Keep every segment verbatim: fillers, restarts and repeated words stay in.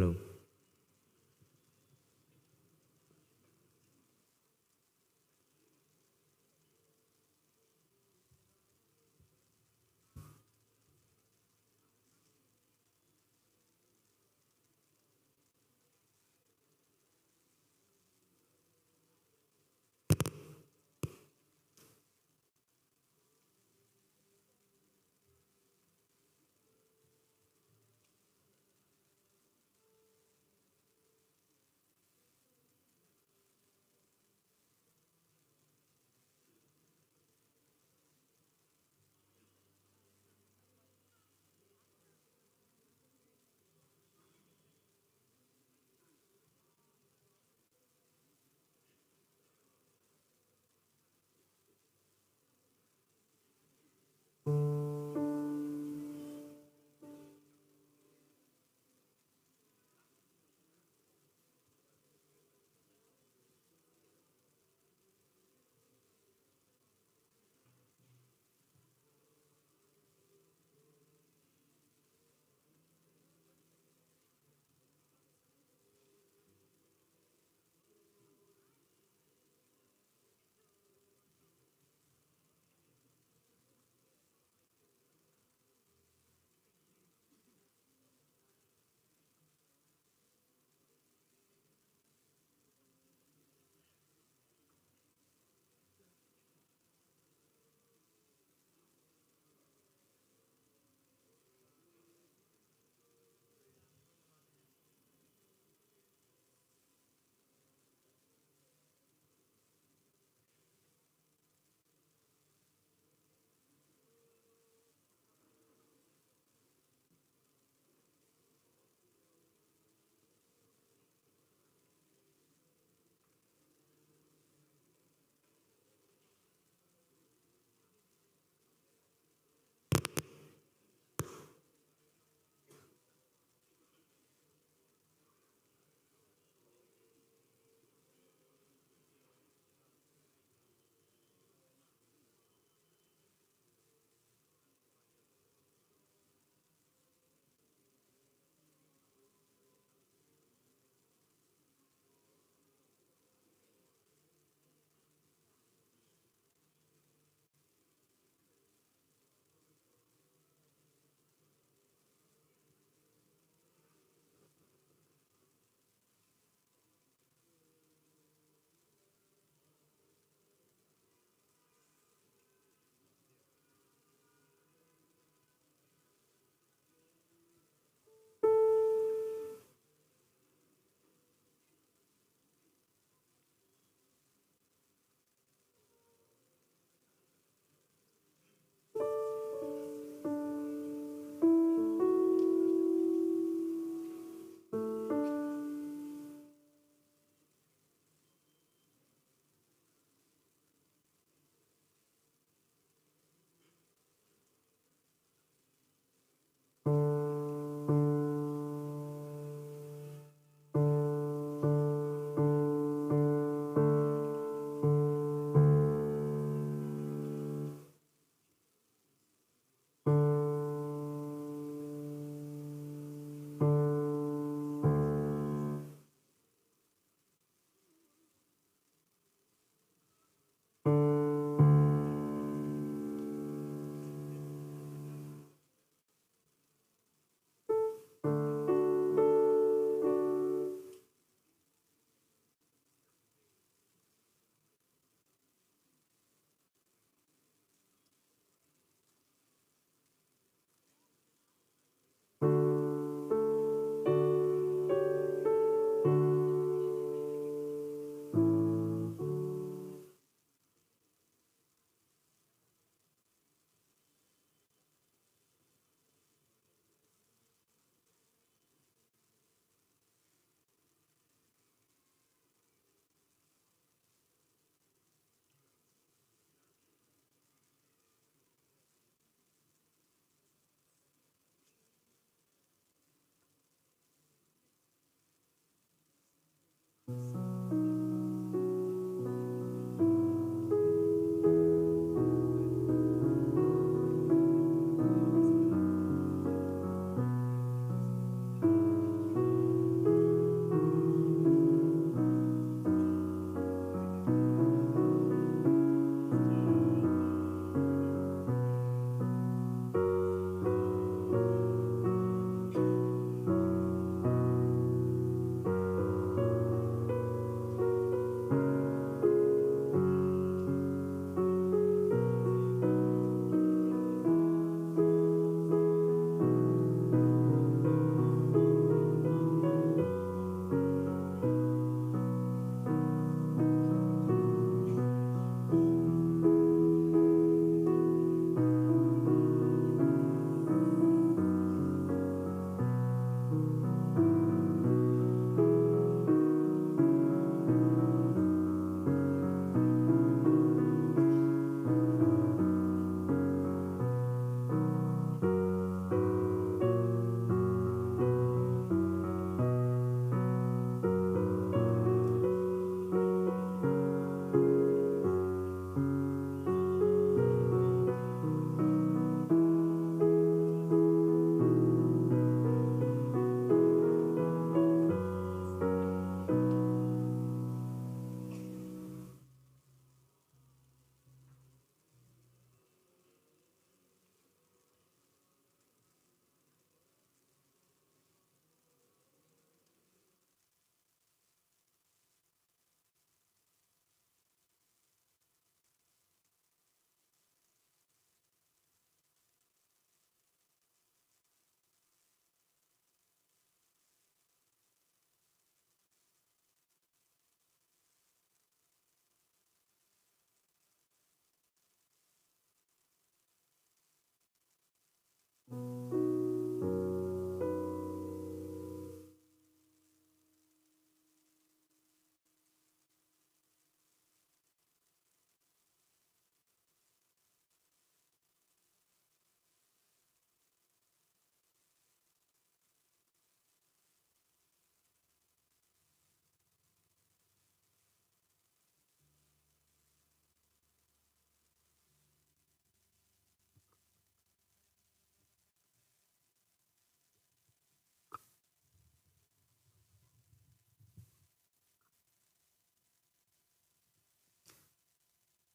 Hello.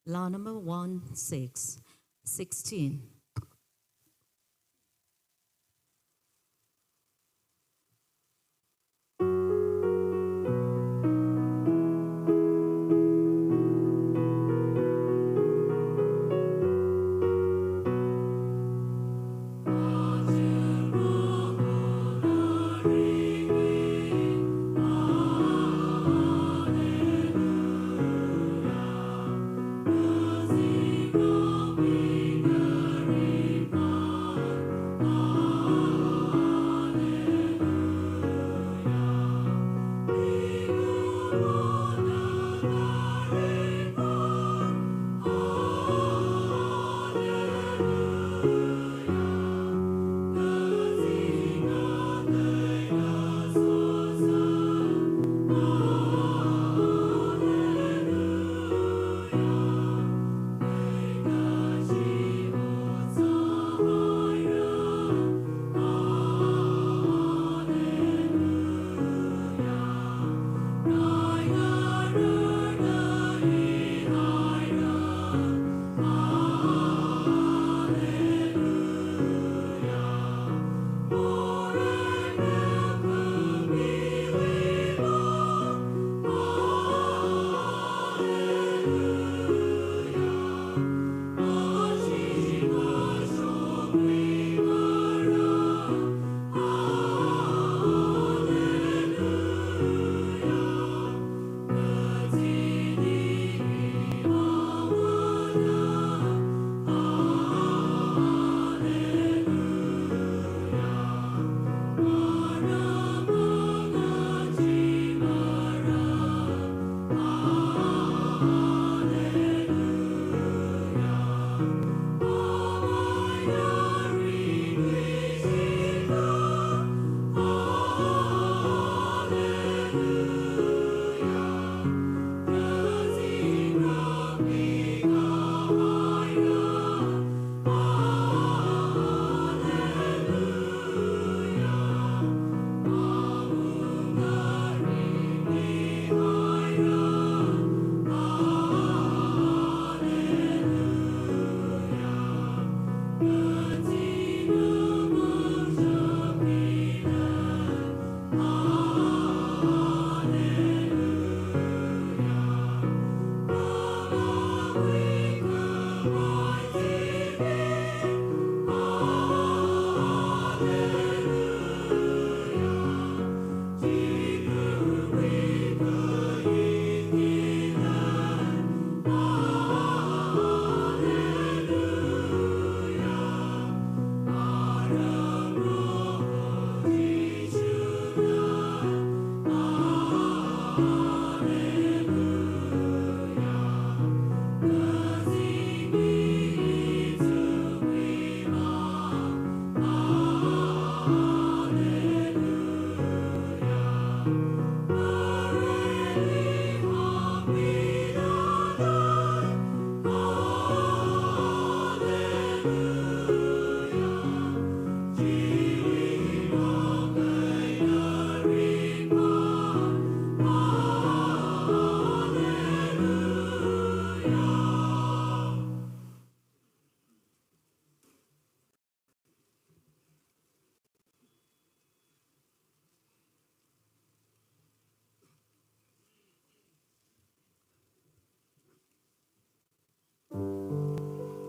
Laa number one six, sixteen.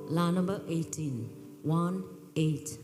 Laa number eighteen, one eight.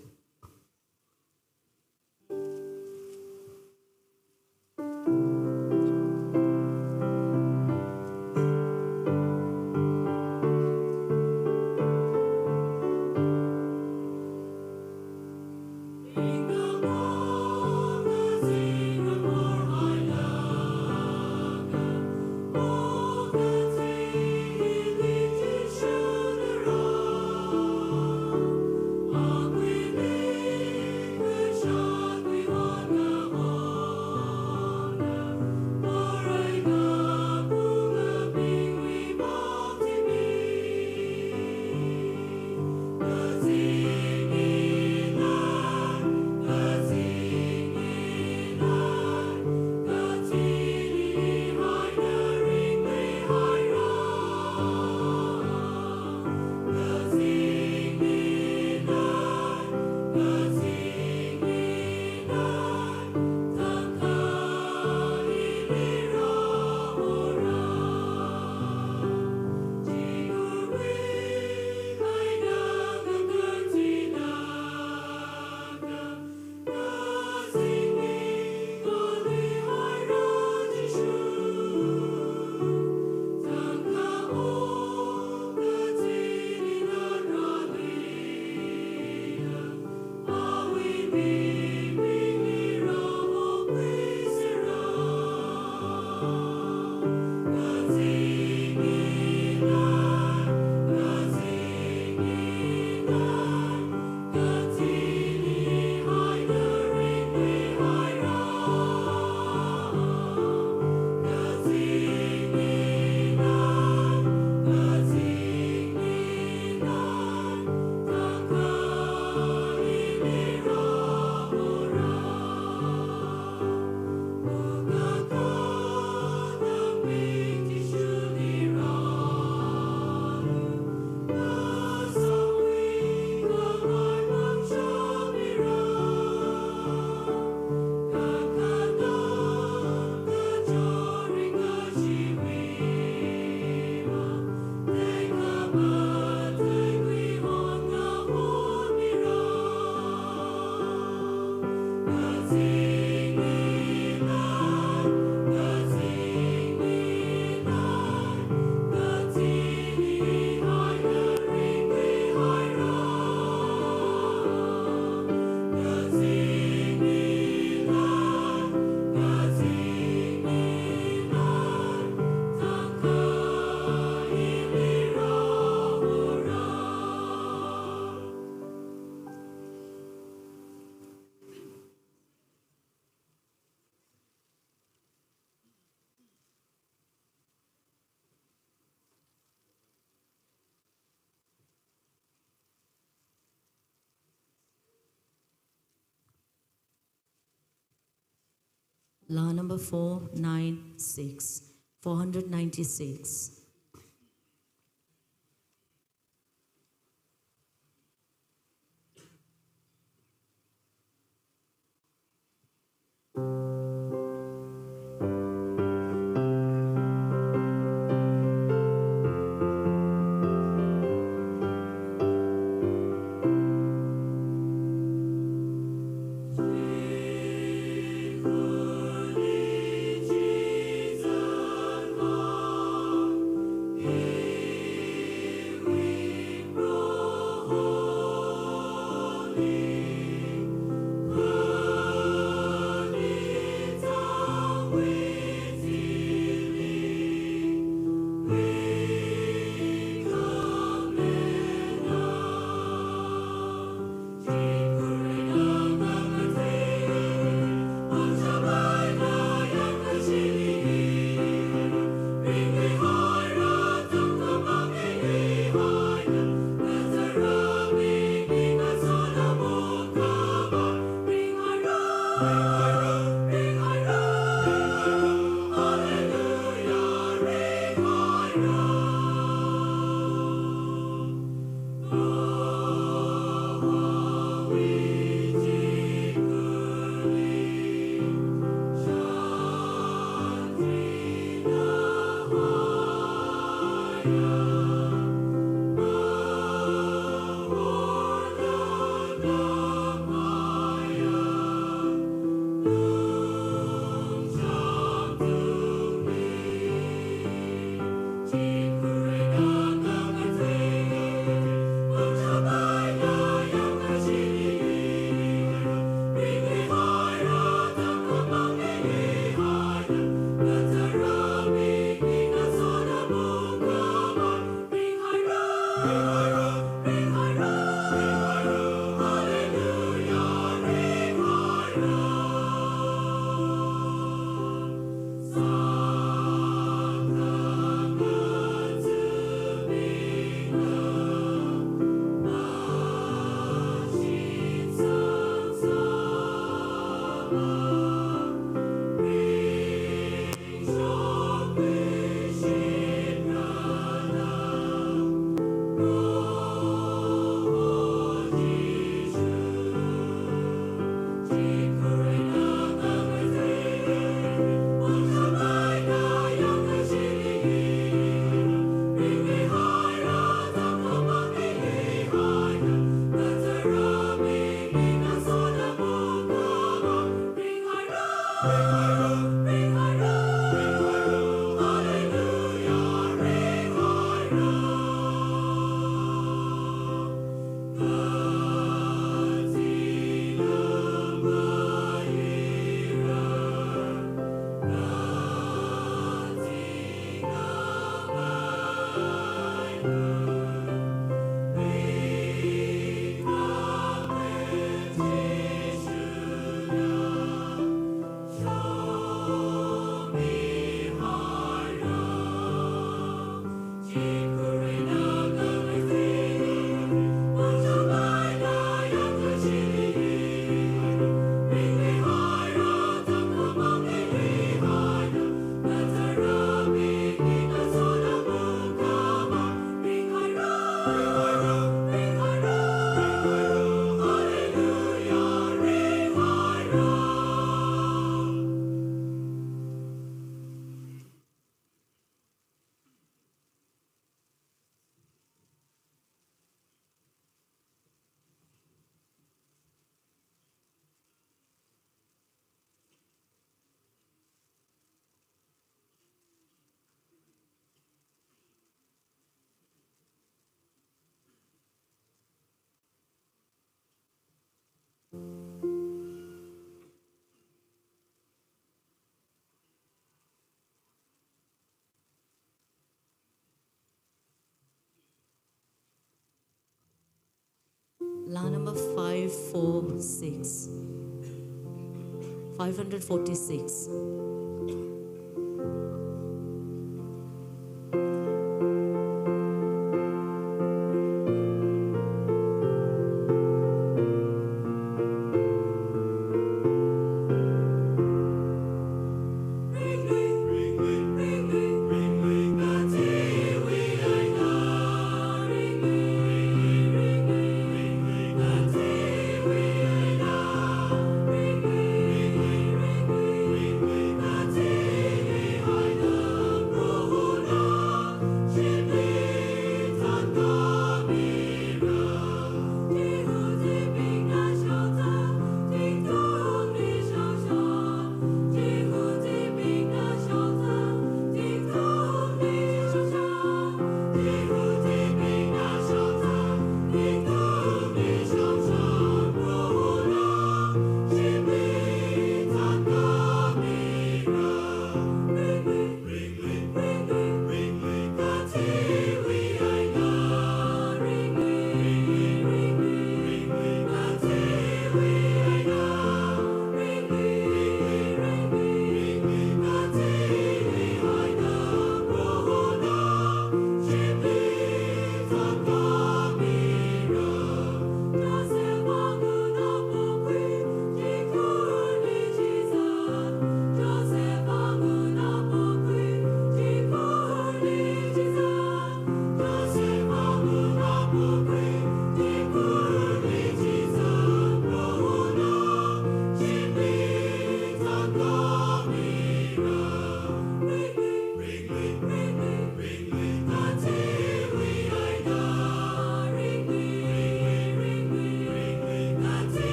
Laa number four nine six, four hundred ninety-six. Laa number five four six. Five hundred forty-six.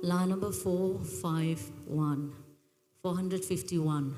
Laa number four five one, four hundred fifty-one.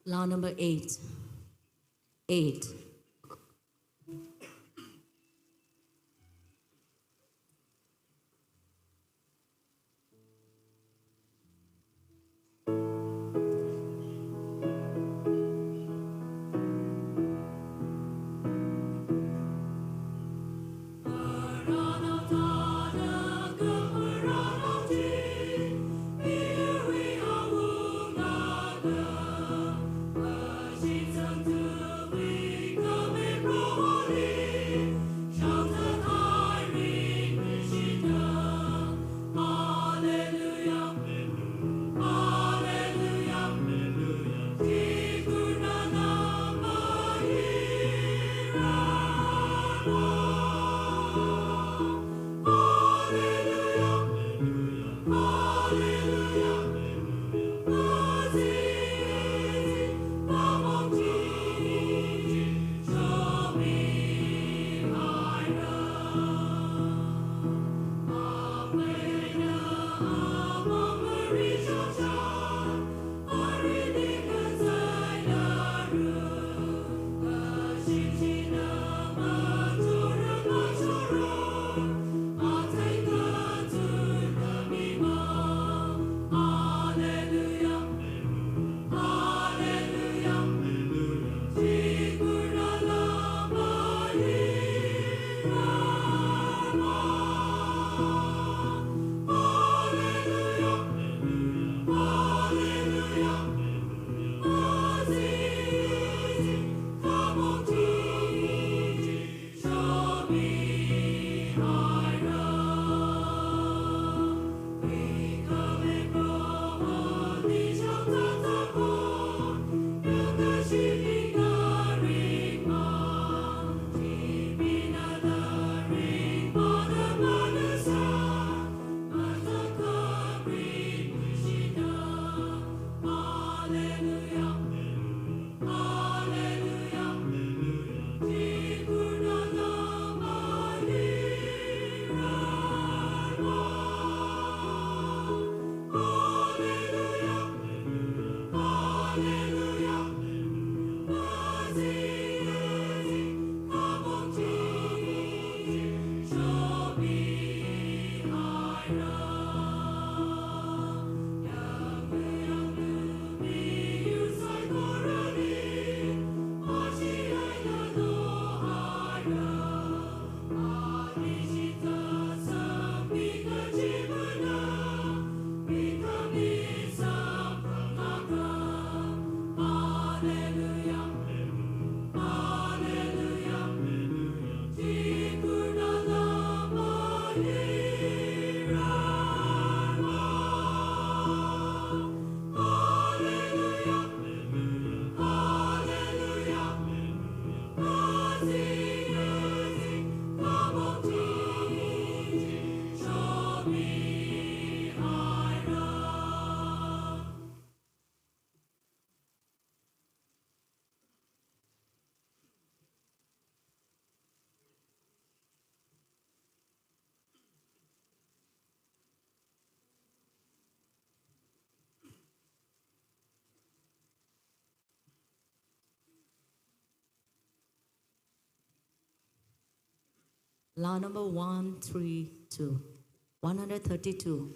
Laa number eight. Eight. Laa number one three two, one hundred thirty-two.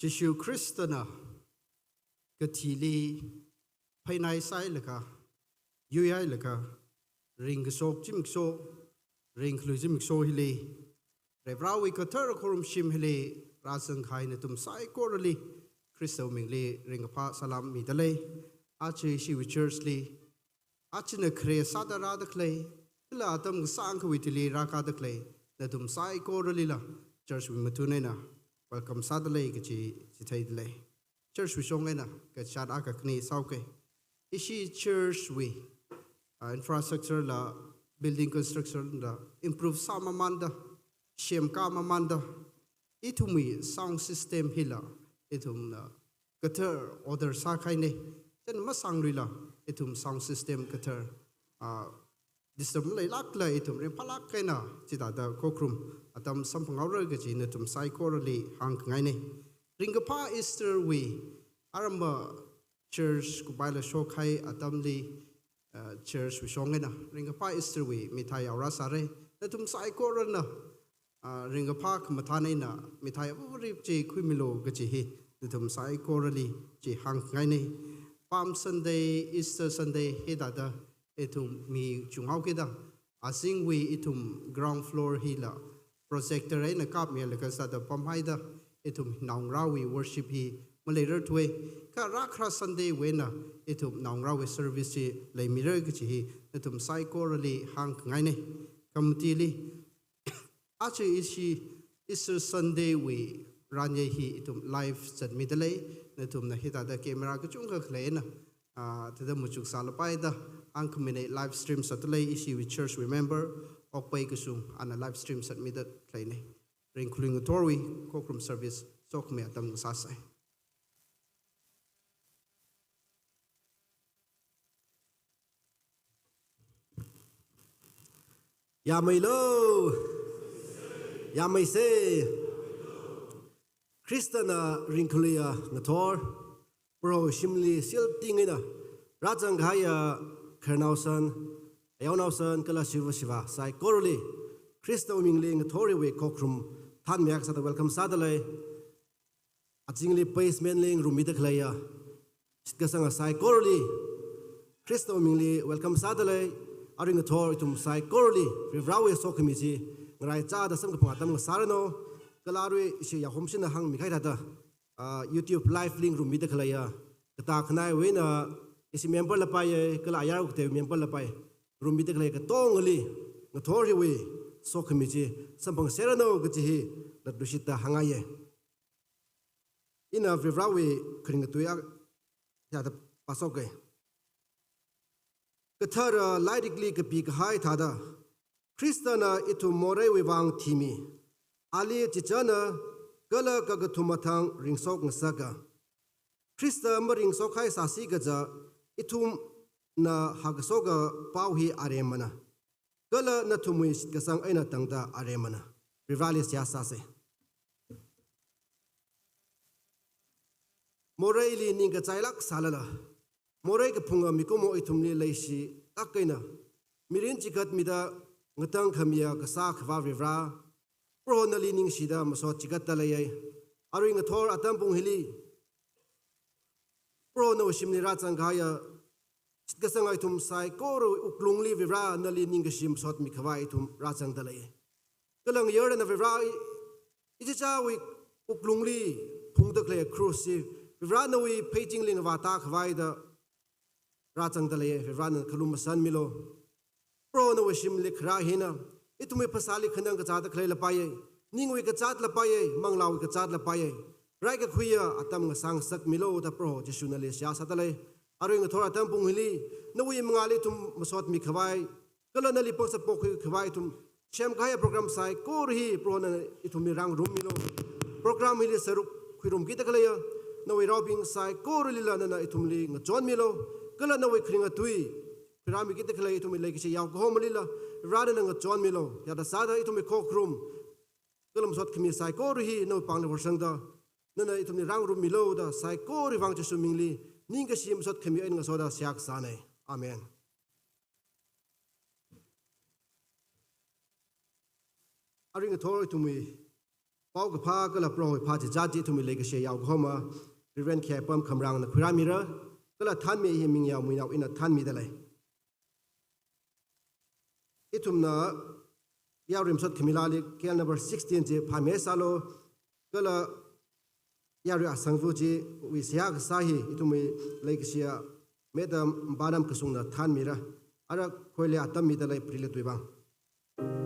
Jishu Khristana kathili phainai sāhailaga, yuihailaga, ringkashok zimiksho, ringkhalui zimiksho hili, Varivarāwui kathara khorumshim hili rāzangkahai nathum saikorali Khristawui mingli ringkaphā salam midalei. Aja ishiwui church li, ajana khare sāda rādakhalei, kala atam kasāngkhawui thili rākādakhalei nathum saikoralila church wui mathun eina welcome sādalei kaji chitheidalei. Church wui shong eina kachat akha khani sāuke. Ishi church wui, ah, infrastructure la, building construction la improve sāmamānda, semkā mamānda, ithumwui sound system hila ithumna kathar order sākahaine. Chieina masangluila ithum sound system kathar, ah, disturb maleilākla ithum ringphālāk eina chithāda khokharum atam samphanghaora kaji nathum saikorali hāngkhangaine. Ringkaphā Easter wui aramba church kupaila shokkahai atamli, ah, church wui shong eina ringkaphā Easter wui mithai yaorāsāre. Nathum saikorana, ah, ringkaphā khamathān eina mithai avarip chi khuimilu kaji hi nathum saikorali chi hāngkhangaine. Palm Sunday, Easter Sunday hithāda ithum mi chunghaokida, azingwui ithum ground floor hila projector eina kapmilaga sāda pamhaida, ithum naongarāwui worship hi maleirarthuwe. Kha rākhara Sunday wui eina ithum naongarāwui service chi leimira kaji hi nathum saikorali hāngkhangaine. Khamatili, aja ishi Easter Sunday wui ranyei hi ithum live zatmidalei, nathumna hithāda camera kachungkha khalei eina, ah, thāda machuk sālapaida hāngkhamine. Live stream zatdalei ishiwui church wui member Okpei Kashung, ana live stream zatmida khaleine. Ringkhalui ngathorwui khokharum service sokhami atam sāsei. Yāmeilo. Yāmeisei. Khristana ringkhaluiya ngathor, Proho shimli silting eina Rāzang kahaiya khararnaosan, yaonaosan, kala shiva shiva saikorali Khristawui mingli ngathor hiwui khokharum thanmiya kasāda welcome sādalei. Azingli basement li ngarummida khaleiya shitkasanga saikorali Khristawui mingli welcome sādalei. Arui ngathor ithum saikorali Varivarāwui sokhami chi ngaraichāda samkaphang atam ngasāranu. Kala arui ishi yaohomshina hāngmi kahai thāda, ah, YouTube live li ngarummida khaleiya katā khanaiwui eina ishi member lapaiya, kala ayar katei member lapai, ngarummida khalei katongali ngathor hiwui sokhami chi samphangserranu kaji hi latluishitta hāngngaiya. Ina Varivarāwui kharinga tui akha hithāda pāshoka. Kathara lairikli kapi kahai thāda, Khristana ithum moreiwui vang thimi, ali chichāna kala kakathuma thang ringshok ngasaka. Khrista maringshok kahai sāsi kaja ithumna hākashoka pao hi aremana, kala nathumwui shitkasang eina tangda aremana. Varivarāli seihā sāsa. Moreili ningkachailāk sālala, morei kaphunga mikumo ithumli leishi tak eina mirin chikatmida ngatangkhamiya kasā Akhava Varivarā, Proho nali ningshida masot chikatta leiya. Arui ngathor atam pung hili Proho nawui shimli rāzang kahaiya shitkasanga ithum saikora wuklungli Varivarā nali ningkashi masotmi khavai ithum rāzangda lei. Kala ngayurda na Varivarā i, ichichāwui wuklungli phungda khalei cross chi Varivarā nawui pheichingli ngavāta khavai da rāzangda lei. Varivarā nana khalum masanmilu. Proho nawui shimli kharā hina ithumwui phasāli khanang kazāda khalei lapaiya, ningwui kazāt lapaiya, manglāwui kazāt lapaiya. Raikakhuiya atam ngasāngasakmilu da Proho Jishu nali seihā sāda lei. Arui ngathor atam pung hili nawui mangāli ithum masotmi khavai, kala nali pangshap pokhui khavai ithum semkahaiya program saikora hi Proho nana ithumli rāngarummilu. Program hili sāruk khuirumkida khaleiya nawui raobing saikoralila nana ithumli ngachonmilu. Kala nawui kharinga tui khuirāmikida khalei ithumwui leikashi yaokahomalila Varivarā nana ngachonmilu. Hithāda sāda ithumwui khokharum kala masotkhami saikora hi nawui pāngli horsangda nana ithumli rāngarummilu da saikorawui vang Jishu mingli ningkashi masotkhami eina ngasoda seihā kasāna. Amen. Arui ngathor ithumwui paokaphā kala Prohowui phā chichāt chi ithumwui leikashi yaokahoma Reverend Kheipam Khamrangna khuirāmira, kala thanmi hi Mingyao Muinao ina thanmida lei. Ithumna yarui masotkhami laali K L number sixteen chi phāmeisālu, kala yarui asangva chiwui seihā kasā hi ithumwui leikashiya Madam Banam Kasungna thanmira, ara khoili atam mida lei Prelude wui vang. Ithum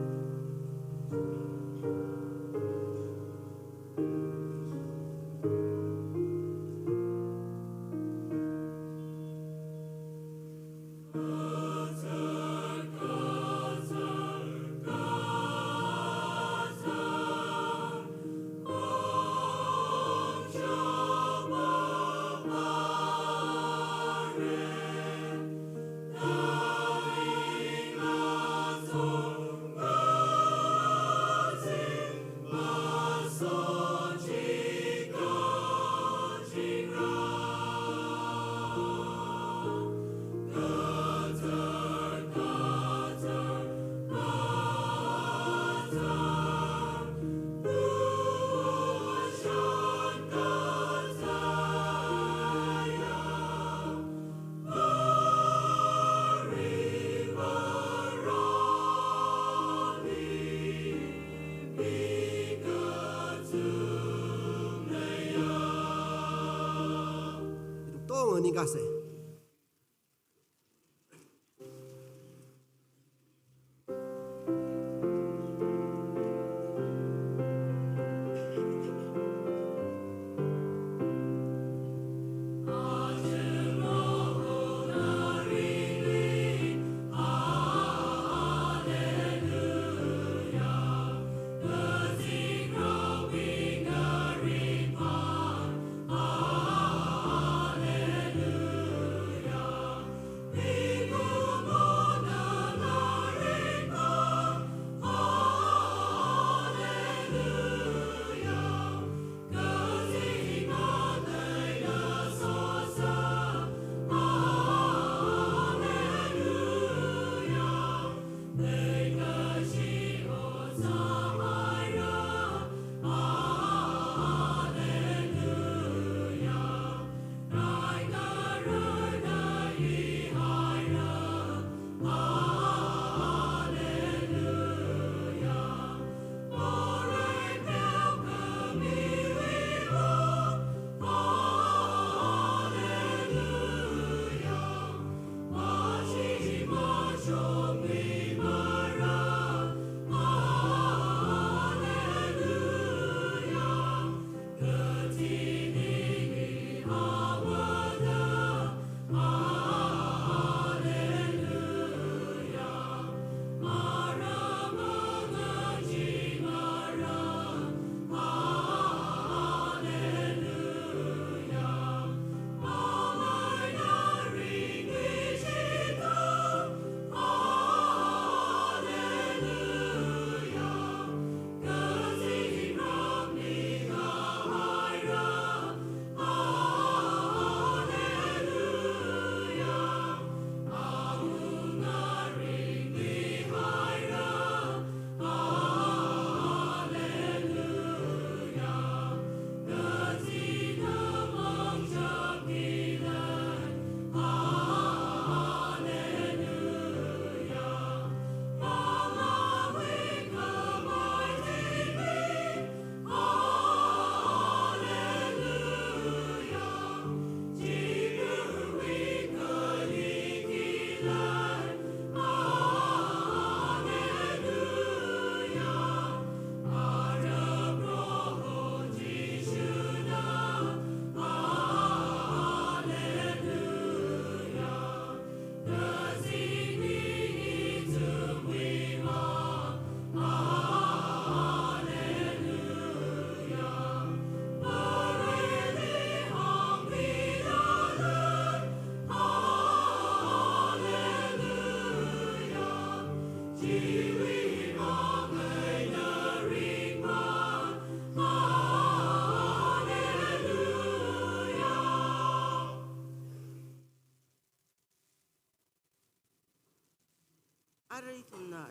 katonga ningkasei.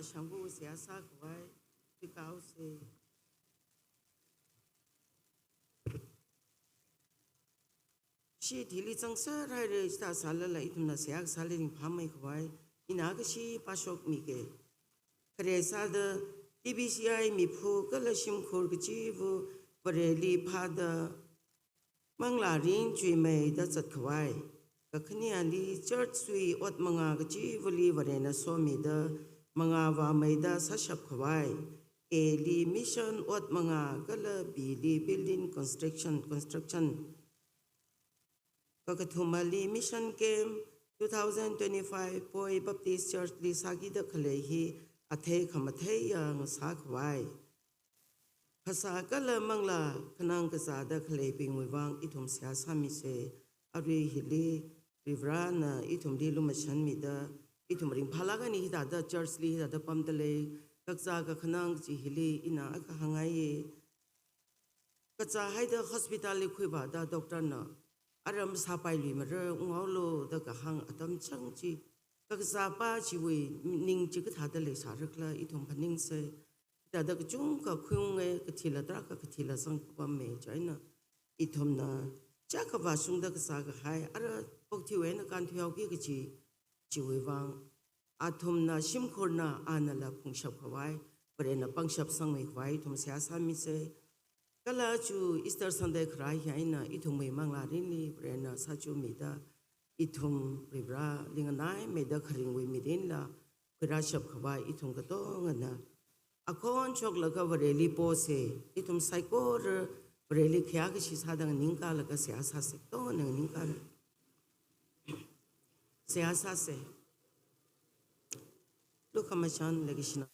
Ashangbu seihā sākhavai, tikau se. Shi thili zangser haira, chithā sālala ithumna seihā kasāli ringphāmeikhavai, ina kashi pāshokmike. Khare sāda T B C I miphu kala shimkhur kachiva̱ Vareli phāda manglārin chuimeida zatkhavai. Kakhaneli church wui ot manga kachiva̱li Varena somida manga vāmeida sāshapkhavai. A li mission ot manga kala B li building construction, construction. Kakathumali mission camp two thousand twenty-five Poi Baptist Church li sākida khalei hi athei khamatheiya ngasākhavai. Phasā kala manglā khanang kazāda khaleibingwui vang ithum seihā sāmise. Arui hili Varivarana ithumli lumashanmida, ithum ringphālāk eina hithāda church li hithāda pamda lei, kakazā kakhanang kaji hili ina akha hāngngaiye. Kazā haida hospital li khuivāda doctor na aram sāpailuimara, unghaolu da kahāng atam chang chi, kakazāpa chiwui ning chi kathāda leisārakhala ithum phaningsei. Hithāda kachungkha khuiunge, kathila tarākha kathila zangpamme, chieina ithumna chiyākha vāshungda kazā kahai, ara okthuiwui eina kānthuihaoki kaji chiwui vang, athumna shimkhurna anala phungshapkhavai, Varena pangshap sangmeikhavai ithum seihā sāmise. Kala chu Easter Sunday kharā hi eina ithumwui manglārinli Varena sāchumida, ithum Varivara linganaimeida kharingwui mirinla khuirāshapkhavai ithum katongana akhon shoklaga Vareli pose. Ithum saikora Vareli khayākashi sāda nganingkalaga seihā sāse, katongana nganingkala seihā sāse. Lukhamashan leikashina.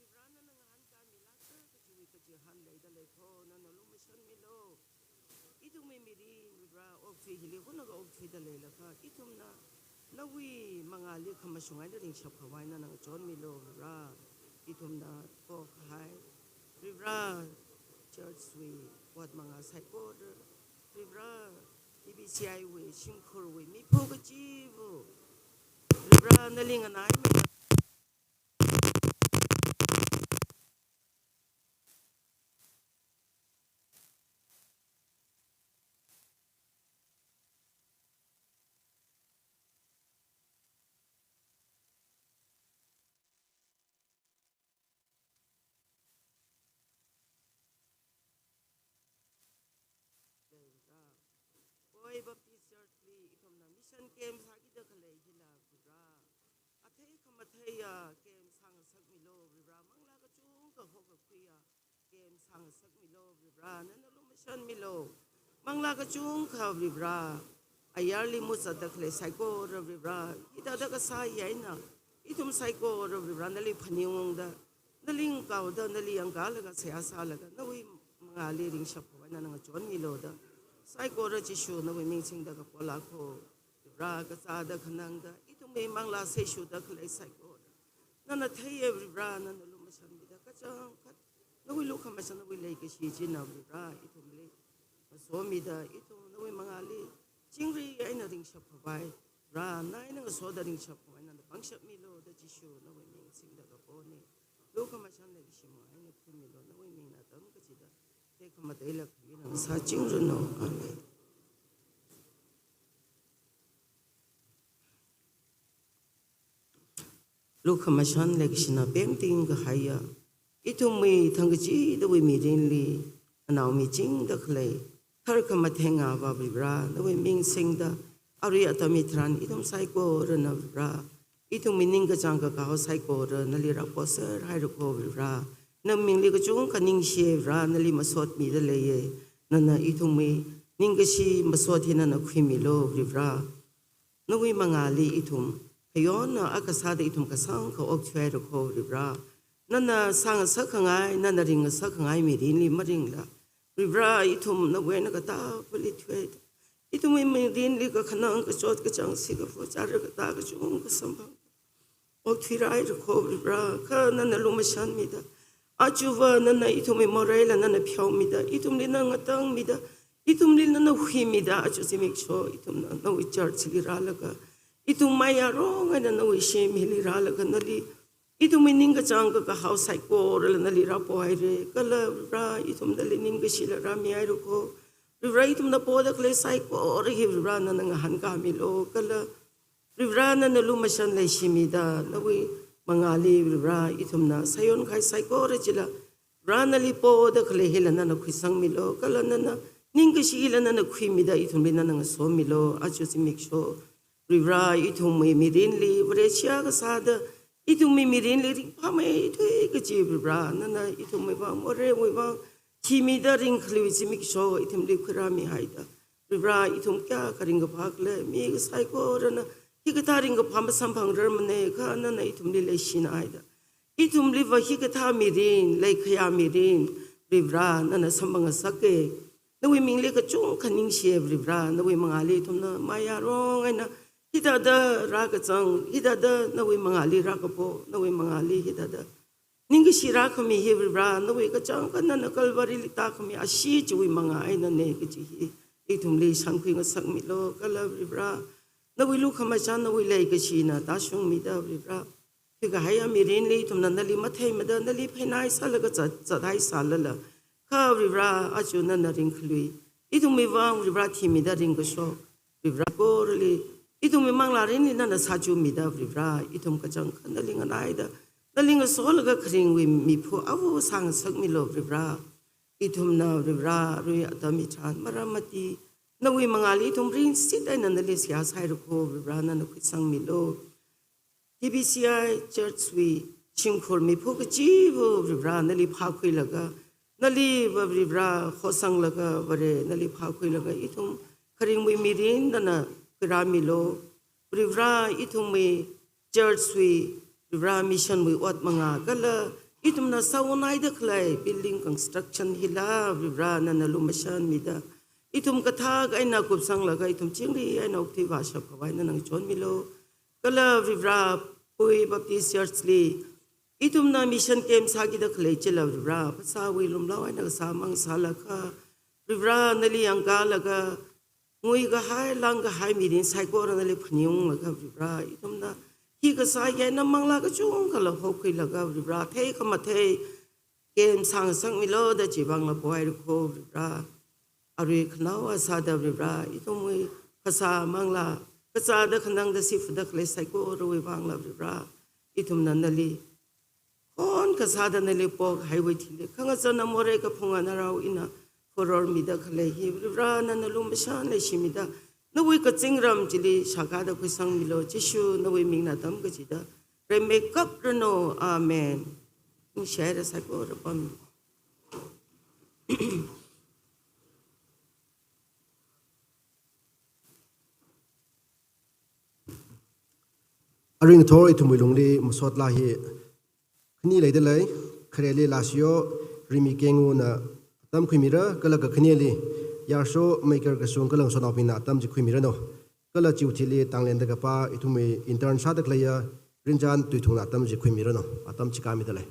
Varivara, nana ngahānkāmilākra kajiwui kachihān leida leikho, nana lumashanmilu. Ithumwui mirin Varivara, okthui hili hunaga okthuida leilakha, ithumna nawui mangāli khamashung eina ringshapkhavai nana ngachonmilu Varivara. Ithumna pokahai Varivara, church wui ot manga saikora, Varivara, T B C I wui shimkhurwui miphu kachiva̱, Varivara, nali nganaimeida Poi Baptist Church li ithumna mission camp sākida khalei hila Varivara, athei khamatheiya camp sāngasakmilu Varivara, manglā kachungkha hokakhuiya camp sāngasakmilu Varivara, nana lumashanmilu. Manglā kachungkha Varivara, ayarli mazatda khalei saikora Varivara, hithāda kasā hi eina ithum saikora Varivara nali phaningungda, nali ngakaoda, nali yangkalaga seihā sālaga nawui mangāli ringshapkhavai nana ngachonmilu da, saikora Jishu nawui ming singda kapolākho. Varivara, kazāda khanangda ithumwui manglā seishuda khalei saikora nana theiya Varivara, nana lumashanmida kachangkhat nawui lukhamashan, nawui leikashi china Varivara ithumli ngasomida, ithum nawui mangāli chingri eina ringshapkhavai, Varivara, na eina ngasoda ringshapkhavai nana pangshapmilu da Jishu nawui ming singda kapone. Lukhamashan leikashina eina khuimilu, nawui mingna atam kachida tekhamatei lak mina sāchingranu. Amen. Lukhamashan leikashina pemting kahaiya. Ithumwui thangkachidawui mirinli, anao michingda khalei, tharkhamatheng Avā Varivara, nawui ming singda, arui atam hitharan ithum saikorana Varivara, ithumwui ningkachāng kakahao saikora nali rāposer haira kho Varivara. Nawui mingli kachungkha ningshi Varivara, nali masotmida leiya. Nana ithumwui ningkashi masot hi nana khuimilu Varivara. Nawui mangāli ithum, khayonna akha sāda ithum kasāngkha okthuihaira kho Varivara. Nana sāngasak khangai, nana ringngasak khangai mirinli maringla, Varivara, ithum nawui eina katā pali thuida, ithumwui mirinli kakhanang kachot kachāng sikafu chara katā kachungkha samphang okthuira haira kho Varivara, kha nana lumashanmida, ajava nana ithumwui moreila nana pheomida, ithumli nana ngatangmida, ithumli nana huimida, aja zimiksho ithumna nawui church li rālaga, ithum mayarong eina nawui shim hili rālaga nali ithumwui ningkachāng kakahao saikorala nali rāpohaira, kala Varivara ithum nali ningkashila rāmihaira kho. Varivara ithumna poda khalei saikora hi Varivara nana ngahānkāmilu, kala Varivara nana lumashan leishimida, nawui mangāli Varivara ithumna sāyon kahai saikora chila, Varivara nali poda khalei hila nana khuisangmilu, kala nana ningkashi hila nana khuimida ithumli nana ngasomilu, aja zimiksho. Varivara ithumwui mirinli, Vareshi akha sāda, ithumwui mirinli ringphāmeithui kaji Varivara, nana ithumwui vang, morewui vang, thimida ringkhalui zimiksho ithumli khuirāmihaida, Varivara ithum kayākha ringkaphā khala, mi kasaikorana hikathā ringkaphā masamphangrarmana, kha nana ithumli leishinahaida, ithumliva hikathā mirin, leikhayā mirin, Varivara nana samphangngasaka. Nawui mingli kachungkha ningshi Varivara, nawui mangāli ithumna mayarong eina hithāda rākazang, hithāda nawui mangāli rākapo, nawui mangāli hithāda ningkashi rākhami hi Varivara, nawui kachangkhat nana Calvary li tākhami ashee chiwui mangā einana kaji hi ithumli shānkhui ngasakmilu, kala Varivara, nawui lukhamashan, nawui leikashina tāshungmida Varivara, hikahaiya mirinli ithumna nali matheimada, nali pheinai sālaga zat, zathai sālala, kha Varivara, aja nana ringkhalui ithumwui vang Varivara thimida ringkashok, Varivara korali ithumwui manglā mirinli nana sāchumida Varivara, ithum kachangkhat nali nganaida, nali ngasolaga kharingwui miphu ava sāngasakmilu Varivara. Ithumna Varivara, arui atam hitharan maram mati, nawui mangāli ithum ringshit eina nali seihā sāhaira kho Varivara, nana khuisangmilu. T B C I Church wui shimkhur miphu kachiva Varivara nali phākhuilaga, naliva Varivara hosanglaga, Vare nali phākhuilaga ithum kharingwui mirin nana khuirāmilu. Varivara ithumwui church wui, Varivara mission wui ot mangā kala ithumna sāngaida khalei building construction hila Varivara nana lumashanmida, ithum kathak eina kupsanglaga ithum chingri eina okthui vāshap khavai nana ngachonmilu. Kala Varivara, Pui Baptist Church li ithumna mission camp sākida khalei chila Varivara, phasāwui lumlao eina kasā mang sālakha, Varivara nali yangkālaga, ngui kahai, lang kahai mirin saikora nali phaningunglaga Varivara, ithumna hi kasā eina manglā kachungkhala hokhuilaga Varivara, thei khamathei camp sāngasakmilu da chivangla pohaira kho Varivara. Arui khanaowa sāda Varivara, ithumwui kasā manglā, kazāda khanangda sifuda khalei saikorawui vangla Varivara, ithumna nali khon kasāda nali pokahaiwui thili, khangazana morei kaphunga narao ina phorormida khalei hi Varivara nana lumashan leishimida, nawui kazingram chili shākada khuisangmilu, Jishu nawui mingna atam kachida remeikapranu. Amen. Ningshihaira saikora pam. Arui ngathor ithumwui lungli masot laa hi khani leidalei, khareli Lasiyo Rimi Kenguna atam khuimira, kala kakhaneli Yarsho Meikar Kasung kala ngasotnaobingna atam chi khuimiranu. Kala chiwui thili Tanglendi kapā ithumwui intern sāda khaleiya Rinjan Tuithungna atam chi khuimiranu. Atam chikāmidalei.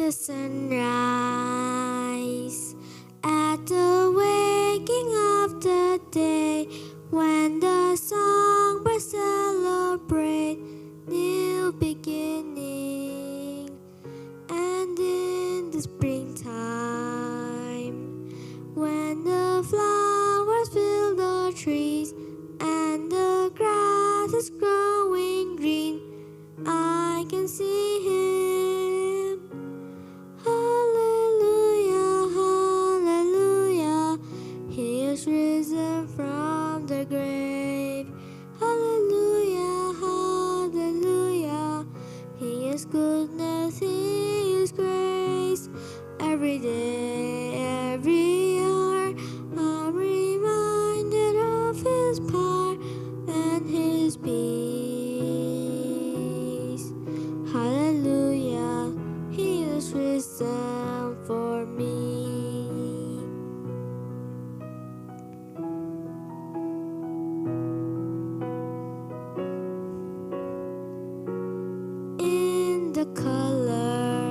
The sunrise, at the waking of the day, when the songbirds celebrate new beginning, and in the springtime, when the flowers fill the trees and the grass is growing green, I can see him. Hallelujah, hallelujah, he is risen from the grave. Hallelujah, hallelujah, he is goodness, he is grace. Every day, every hour, I'm reminded of his power and his peace. Hallelujah, he is risen for me. In the colors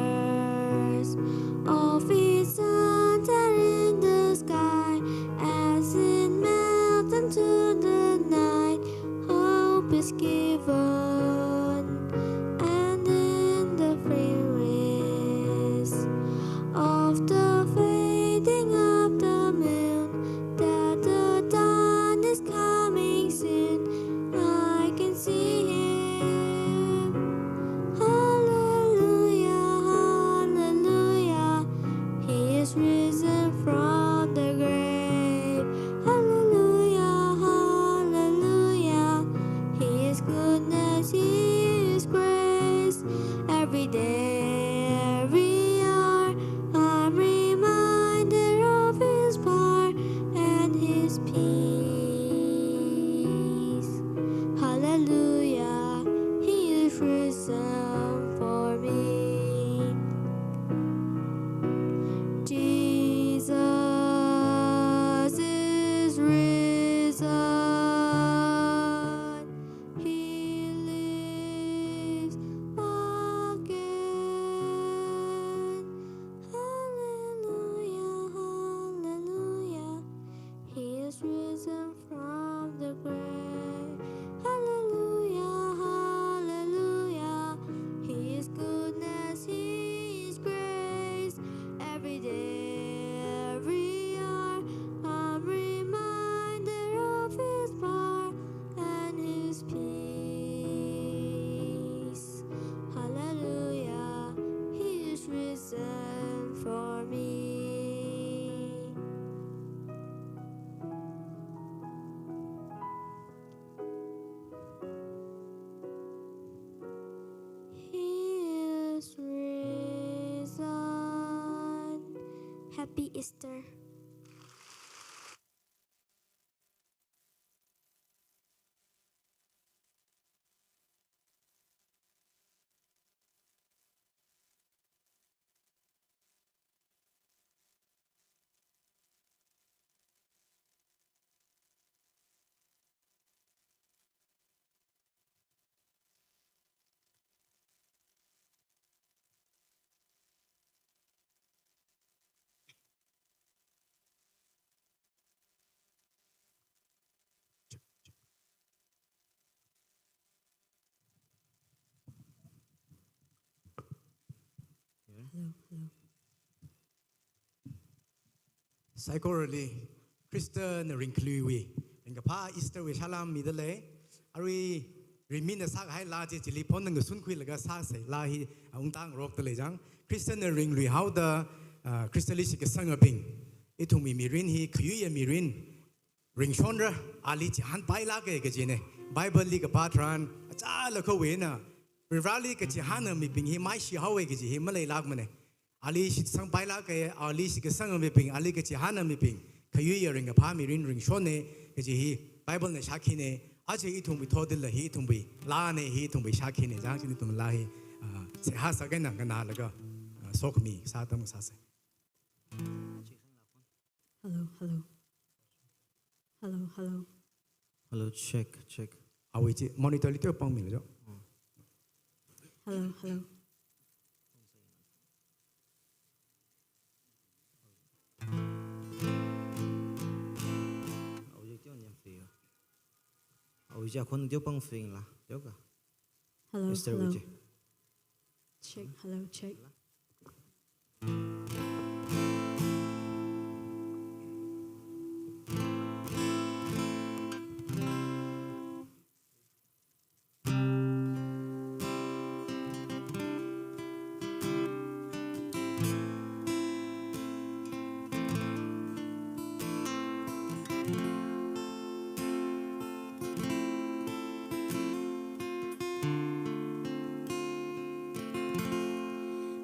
of his sunset in the sky, as it melts into the night, hope is given. And in the fragrance of the fading of the moon, that the dawn is coming soon, I can see him. Hallelujah, hallelujah, he is risen from the grave. Hallelujah, hallelujah, he is goodness, he is grace. Every day, every hour, I'm reminded of his power and his peace. Hallelujah, he is risen for me. Jesus is risen. He lives again. Hallelujah, hallelujah. He is risen from the grave. Hallelujah, hallelujah. He is goodness, he is grace. Every day, every hour, I'm reminded of his power and his peace. Hallelujah, he is risen for me. He is risen. Happy Easter. Hello, hello. Saikorali Khristana ringkhaluiwui ringkaphā Easter wui salām midalei. Arui rimina sākahai laa chi chili phonna ngasunkhuilaga sāsei. Laa hi ungtang rokdalei chang. Khristana ringluihaoda, ah, Khristali shitkasangabing, ithumwui mirin hi khayuiya mirin ringshonra, ali chihānpailāka kajina. Bible li kapā tharan achālakhawui eina Vareli kachihāna mibing hi maishihaowa kaji hi maleilākmana. Ali shitsangpailāka, ali shitkasanga mibing, ali kachihāna mibing, khayuiya ringkaphā mirin ringshonna kaji hi Bible na shākhina. Aja ithumwui thotdila hi ithumwui laana, hi ithumwui shākhina. Chang chini ithum laa hi, ah, seihā sākha eina nganālaga, ah, sokhami sā atam sāsei. Hello, hello. Hello, hello. Hello, check, check. Awui chi monitor li teopang milo jo. Hello, hello. Vijay khon teopang fing la, teoka. Hello, Esther hello. Vijay. Check, hello, check.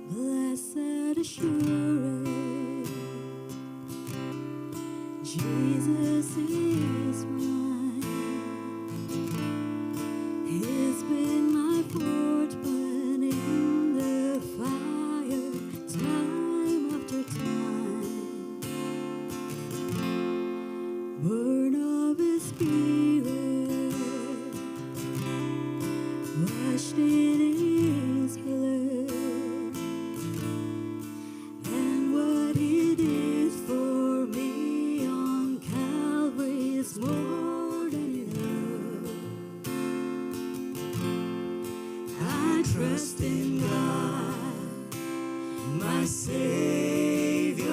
Blessed assurance, Jesus is mine. He's been my fourth man in the fire, time after time. Born of His Spirit, washed in His blood, and what He did for me on Calvary is more than enough. I trust in God, my Savior,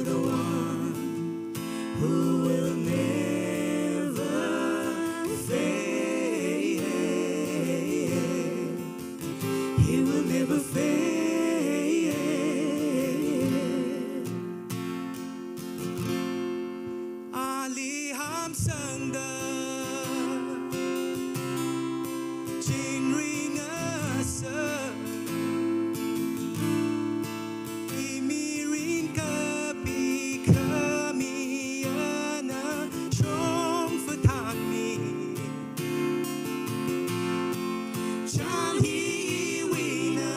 the one who will never fail. He will never fail. Ali hamsangda, chingri ngasā, imi ringkapi khami ana chong fathang mi. Chang hi iwuina,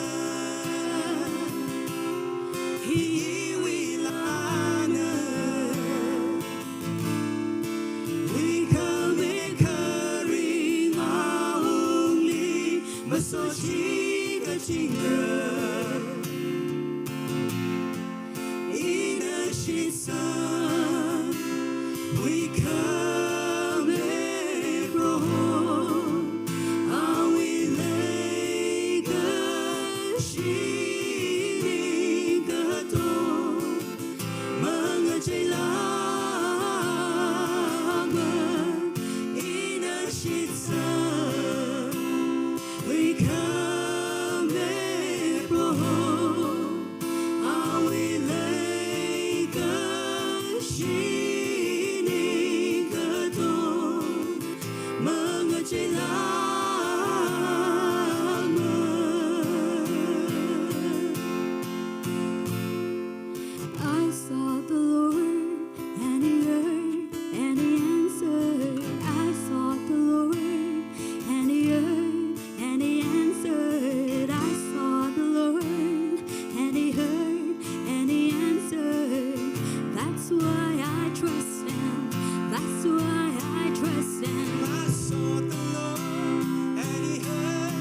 hi iwui lāna. Ringkaphā kharing awungli masochi kachinga. Ina shitsang, wui khame Proho, awui leikashi ning kato, mangachei lākma, ina shitsang, wui khame Proho, awui leikashi ning kato, mangachei lākma. I sought the Lord, and He heard, and He answered. I sought the Lord, and He heard, and He answered. I sought the Lord, and He heard, and He answered. That's why I trust Him. That's why I trust Him. I sought the Lord, and He heard,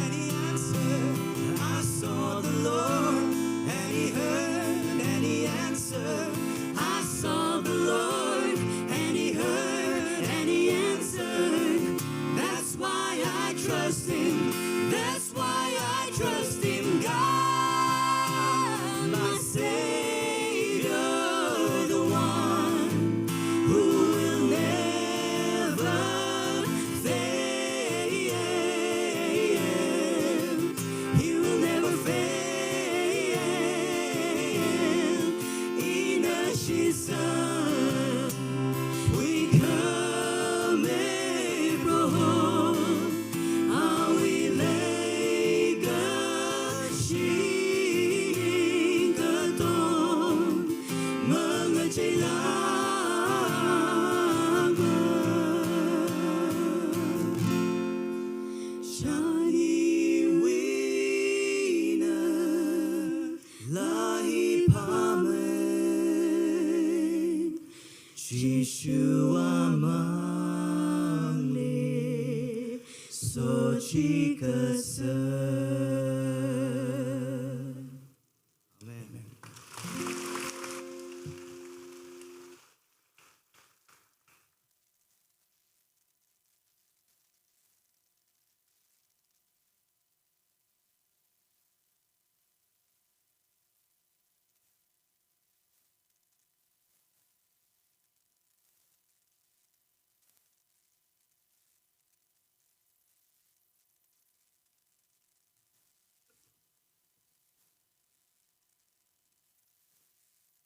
and He answered. I sought the Lord, and He heard, and He answered. I sought the Lord, and He heard, and He answered. That's why I trust Him. That's why I trust Him, God, my Savior, the one who will never fail. He will never fail. Ina shitsang, wui khame Proho, awui leikashi ning kato, mangachei lākma. Chang hi iwuina, laa hi phamen, Jishu amangli sochi kasā. Amen.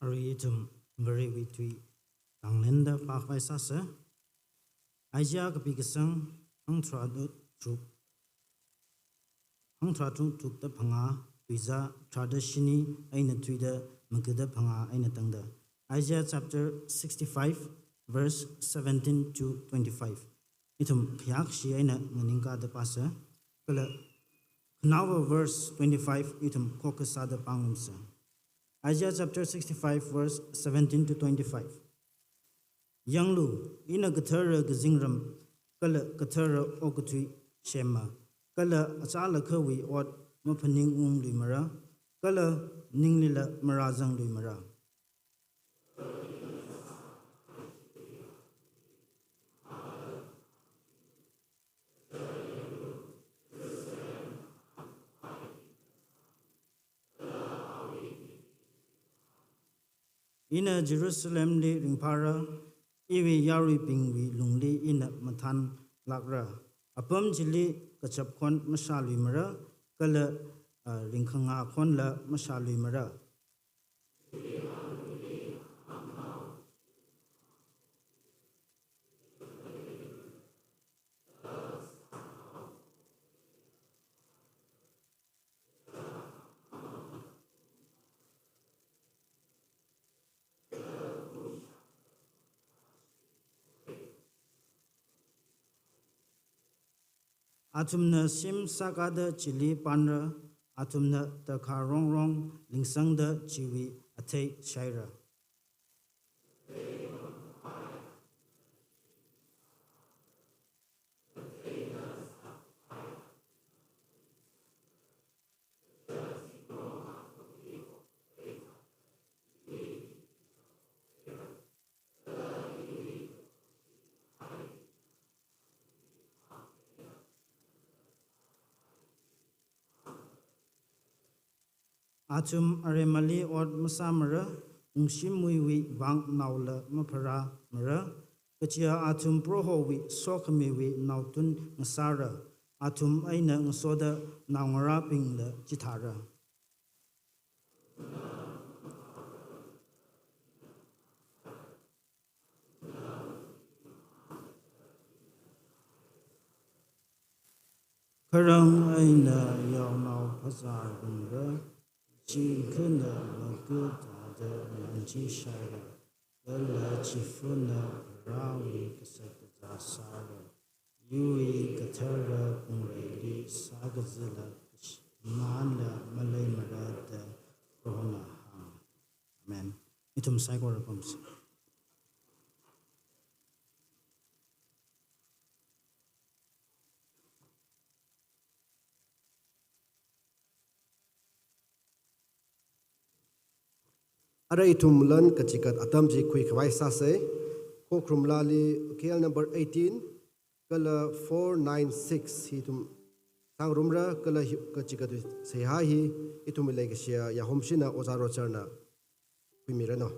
Arui ithum Varewui tui kanglenda pākhavai sāsa. Isaiah kapi kasang hangtharāda tharuk, hangtharā tharuk, tharukda phangā, tuizā tharāda shini eina thuida magada phangā eina tangda. Isaiah chapter sixty-five, verse seventeen to twenty-five. Ithum khayākashi eina nganingkāda pāsa. Kala khanaowa verse twenty-five ithum khokkha sāda pāngarumsa. Isaiah chapter sixty-five, verse seventeen to twenty-five. Yanglu, ina kathara kazingram kala kathara okathui semma, kala achālakhawui ot maphaningungluimara, kala ninglila marāzangluimara. Ina Jerusalemli ringphāra, iwui yaruibingwui lungli ina mathānlākra. Apam chili kachap khon mashāluimara, kala, ah, ringkhangā khonla mashāluimara. Athumna shim sākada chili pānra, athumna takha rongrong lingsangda chiwui athei shaira. Athum aremali ot masāmara, ungshimuiwui vang naola mapharāmara, kachiya athum Prohowui sokhamiwui naotun ngasāra, athum eina ngasoda naongarābingla chithāra. Kharang eina yaonao phazā rungra, chi khana maku tāda nganchi shaira, kala chifana Varewui kasakazā sāra. Iwui kathara phungreili sākazila kashimānla maleimara da Prohona hānga. Amen. Ithum saikora pamsa. Ara ithum lan kachikat atam chi khuikhavai sāsa. Khokharum laali K L number eighteen, kala four nine six hi ithum sāngarumra, kala hi kachikat seihā hi ithum leikashiya Yahomshina Ojā Rogerna khuimiranu.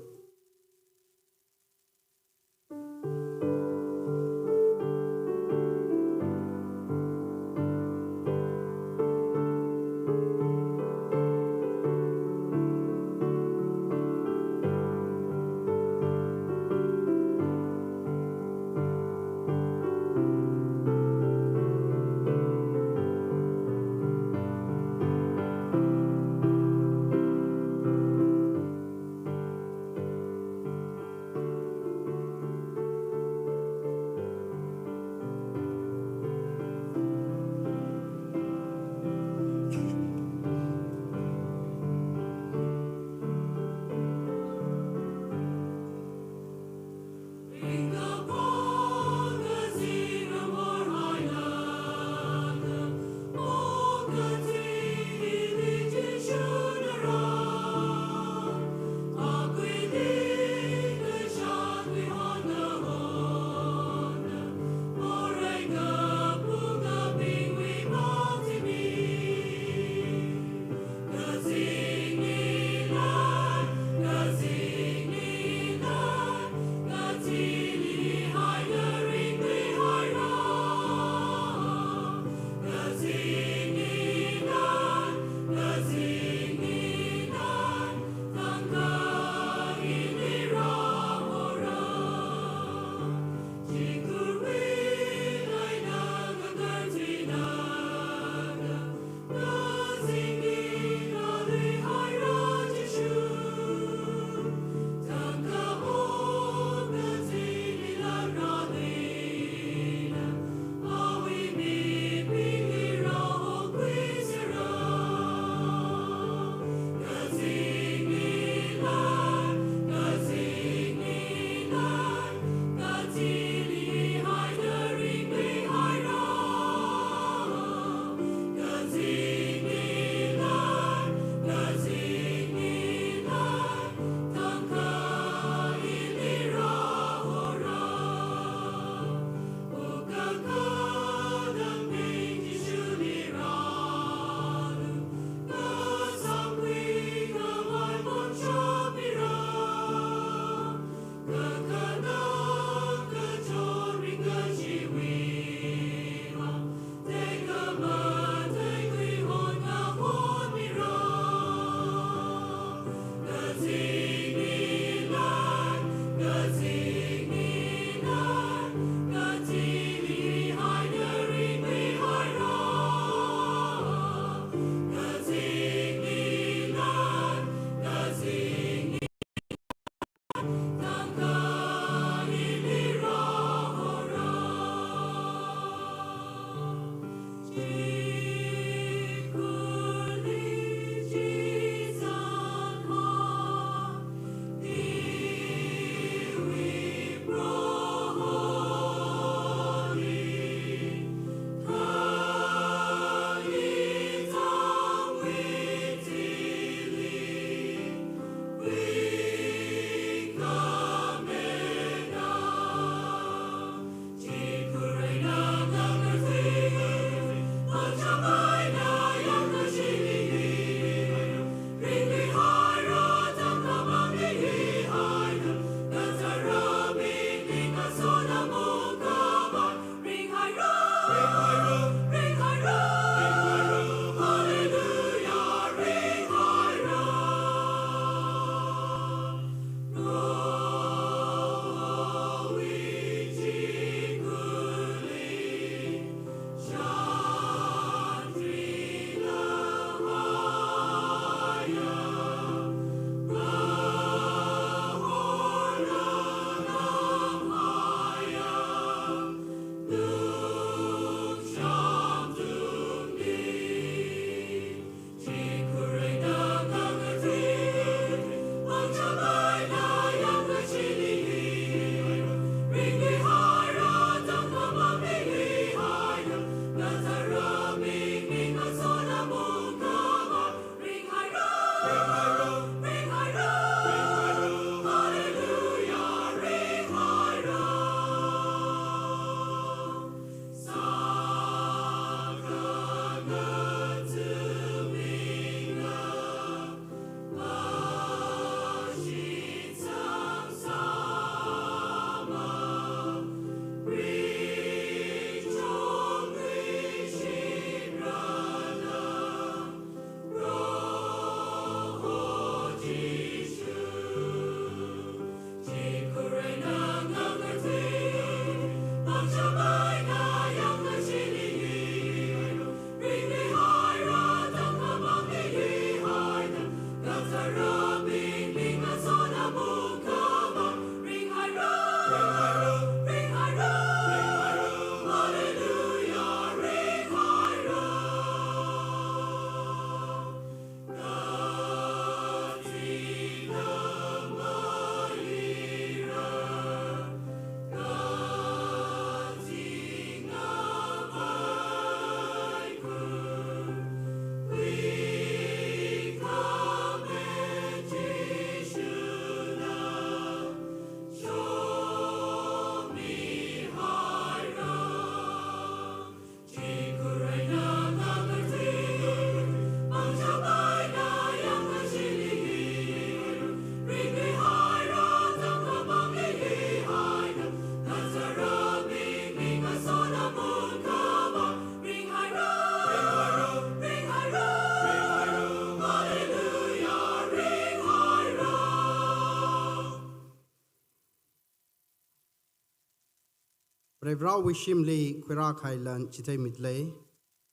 Varivarāwui shimli khuirākahai lan chitheimida lei.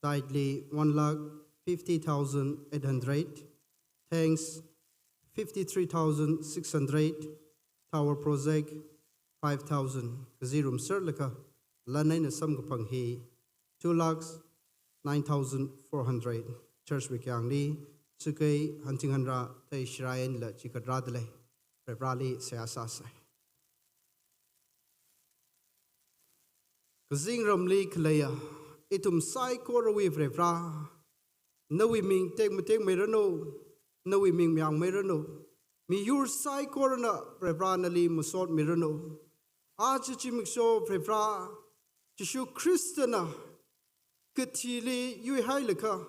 Tithe li one lakh fifty thousand eight hundred, thanks fifty-three thousand six hundred, tower project five thousand, kaji rumser laga lan eina samkaphang hi two lakhs nine thousand four hundred. Church wui kayāngli, Sākei, Hanthing Hanra, Theishirā einala chikatrāda lei. Varivarāli seihā sāsa. Kazingramli khaleiya ithum saikorawui Varivarā, nawui ming tekmatekmeiranu, nawui ming mayāngmeiranu, miyur saikorana Varivarā nali masotmiranu. Aja zimiksho Varivarā, Jishu Khristana kathili yuihailaga,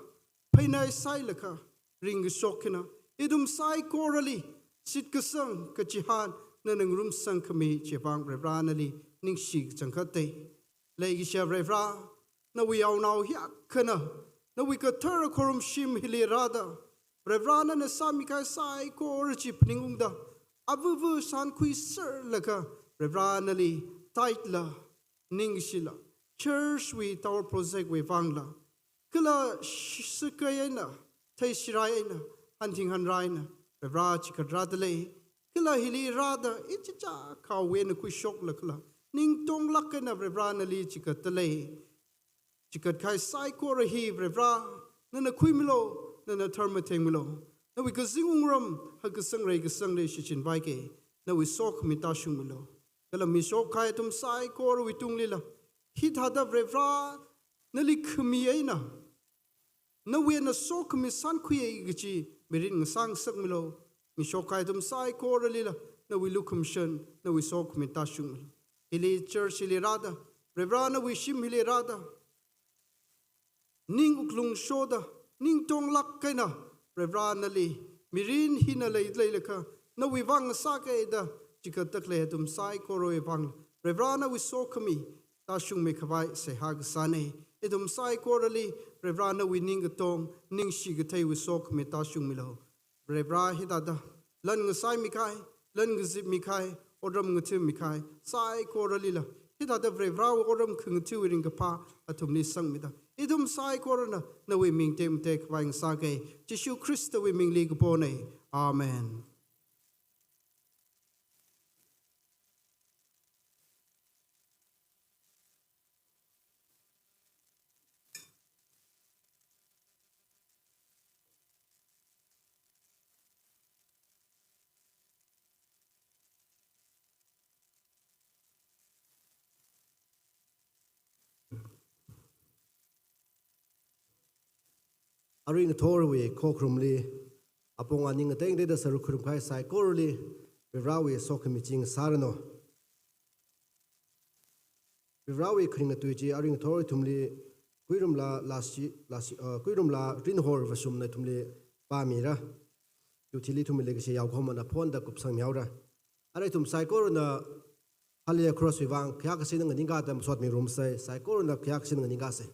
phainai sailaga, ringkashok eina ithum saikorali shitkasang kachihān nana ngarumsangkhami chiwui vang Varivarā nali ningshi kachangkhat dei. Leikashiya Varivarā, nawui yaonao hiyākhana nawui kathara khorumshim hili rāda, Varivarā nana sāmikahai saikora chi phaningungda, avuvu shānkhuiser laga Varivarā nali tithe la, ningshila, church wui tower project wui vangla, kala sh-, Sākei eina, Theishirā eina, Hanthing Hanra eina Varivarā chikatrāda lei. Kala hili rāda ichichā khawui eina khuishoklaga, ningtonglāk eina Varivarā nali chikatda lei. Chikatkahai saikora hi Varivarā, nana khuimilu, nana tharmathengmilu. Nawui kazing wungram hakasang reikasangli shichinpaiki, nawui sokhami tāshungmilu. Kala mishokkahai ithum saikorawui tunglila, hithāda Varivarā nali khami eina, nawui eina sokhami shānkhuiya kaji mirin ngasāngasakmilu. Mishokkahai ithum saikoralila nawui lukhamashan, nawui sokhami tāshungmilu. Hili church hili rāda, Varivarā nawui shim hili rāda, ning wuklung shoda, ningtonglāk eina Varivarā nali mirin hina lei, leilaga, nawui vang sākida chikatda khalei ithum saikorawui vang Varivarā nawui sokhami tāshungmi khavai seihā kasāna. Ithum saikorali Varivarā nawui ningkatong, ningshi katheiwui sokhami tāshungmilu. Varivarā hithāda lan ngasaimikahai, lan ngazipmikahai, otram ngathāmikahai saikoralila, hithāda Varivarāwui otram khangathāwui ringkaphā athumli sangmida, ithum saikorana nawui ming tekmatek khavai ngasāka. Jishu Khristawui mingli kapona. Amen. Arui ngathorwui khokharumli, apong aning ngatei ngateida sāruk kharumkahai saikorali, Varivarāwui sokhami ching sāranu. Varivarāwui kharinga tui chi arui ngathor ithumli Kuirumla lasi, lasi, uh, Kuirumla Rinhor Vashumna ithumli pāmira. Chiwui thili ithumli leikashi yaokahomana phonda kupsangmihaora. Ara ithum saikorana Hallelujah Chorus wui vang khayākasina nganingkāda masotmirumsa, saikorana khayākasina nganingkāsa.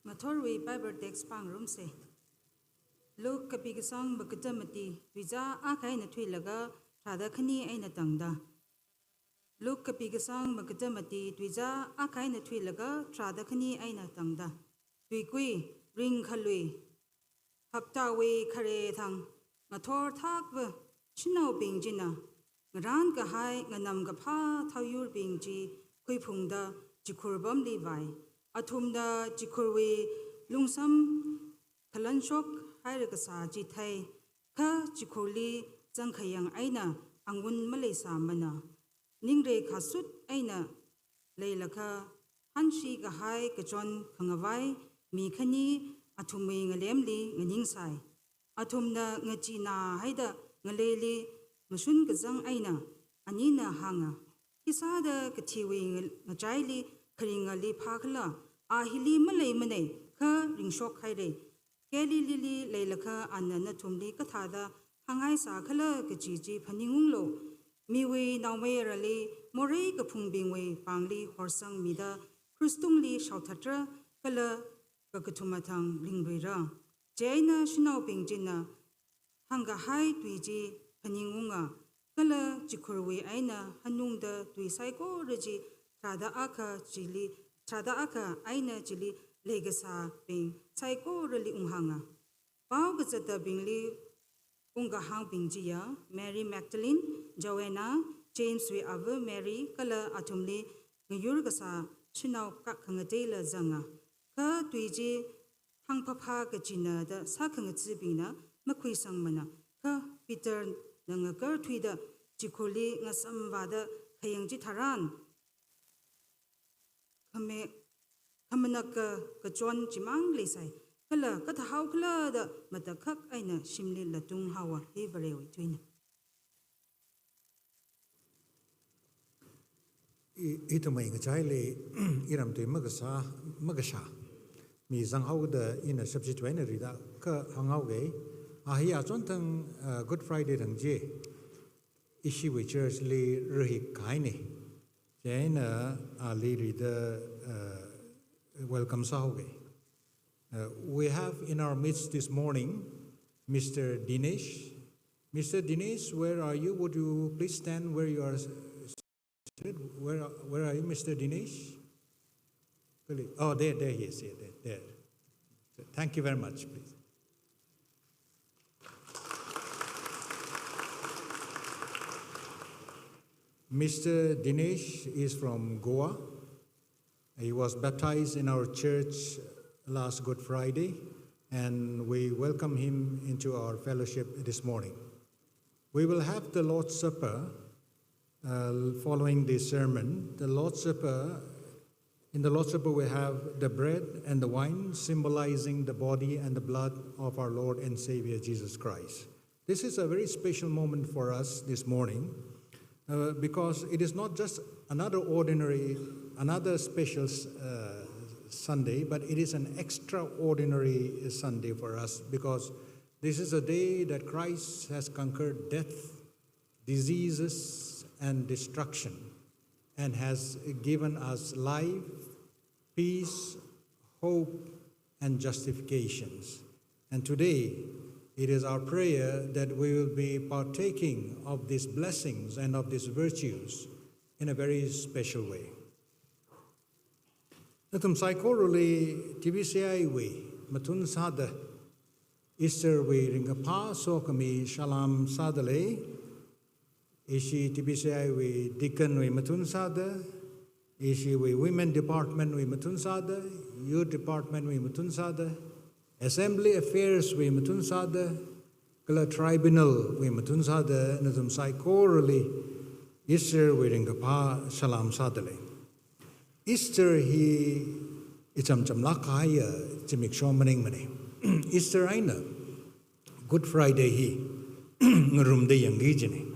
Ngathorwui Bible text pāngarumsa. Luke kapi kasang makada mati, tuizā akha eina thuilaga tharāda khani eina tangda. Luke kapi kasang makada mati, tuizā akha eina thuilaga tharāda khani eina tangda. Tuikui, ringkhalui, haptawui khare thang, ngathor thakva shanaobing china ngarān kahai nganam kaphā thaoyurbing chi khuiphungda chikhur pamli vai. Athumna chikhurwui lungsam khalanshok haira kasā chi thei, kha chikhurli zangkhayang eina angun maleisāmana. Ningre khasut eina leilakha, hanshi kahai kachon khangavai mi khani athumwui ngalemli nganingsai. Athumna ngachee nā haida ngaleili mashun kazang eina, anina hānga, "Khisāda kathiwui nga-, ngachaili kharinga leiphākhala? A hili maleimanei, kha ringshok haira. Galileeli leilakha ana nathumli kathāda hāngngaisākhala kaji chi phaningunglu. Miwui Naomayarali morei kaphungbingwui pāngli horsangmida krush tungli shaothatra kala kakathuma thang ringluira." Chieina shanaobing china hāngkahai tui chi phaningunga, kala chikhurwui eina hanungda tui saikora chi tharāda akha chili, tharāda akha eina chili leikasābing saikorali unghānga. Pao kazatabingli ungkahāngbing chiya Mary Magdalene, Joanna, James wui ava Mary, kala athumli ngayur kasā shanao kak khangateila zanga. Kha tui chi hāngphaphā kachina da sākhangathabingna makhuisangmana. Kha Peterna ngakarthuida chikhurli ngasamvāda khayang chitharan, khame-, khamanaka kachon chimang leisai. Kala kathāhaokhala da matakhak eina shimli latung haowa. Hi Varewui tuina. I, ithumwui ngachaili iram tui makasā, makashā mi zanghaoda ina subject wui eina rida kha hānghaoga. A hi achon thang, uh, Good Friday thang chi ishiwui church li rahik kahaina. Chieina ali rida, uh, welcome sāhaoga. Uh, we have in our midst this morning Mister Dinesh. Mister Dinesh, where are you? Would you please stand where you are seated? Where are, where are you, Mister Dinesh? Kali-, oh, there, there he is. Yeah, there, there. So, thank you very much, please. Mister Dinesh is from Goa. He was baptized in our church last Good Friday, and we welcome him into our fellowship this morning. We will have the Lord's Supper, uh, following this sermon. The Lord's Supper In the Lord's Supper, we have the bread and the wine, symbolizing the body and the blood of our Lord and Savior Jesus Christ. This is a very special moment for us this morning, uh, because it is not just another ordinary, another special, uh, Sunday, but it is an extraordinary Sunday for us, because this is a day that Christ has conquered death, diseases, and destruction, and has given us life, peace, hope, and justifications. And today, it is our prayer that we will be partaking of these blessings and of these virtues in a very special way. Nathum saikorali T B C I wui mathun sāda, Easter wui ringkaphā sokhami salam sāda lei. Ishi T B C I wui deacon wui mathun sāda, ishiwui women department wui mathun sāda, youth department wui mathun sāda, assembly affairs wui mathun sāda, kala tribunal wui mathun sāda, nathum saikorali Easter wui ringkaphā salam sāda lei. Easter hi ichamchamlāk kahaiya zimiksho maningmana. Easter eina Good Friday hi ngarumda yangki jina.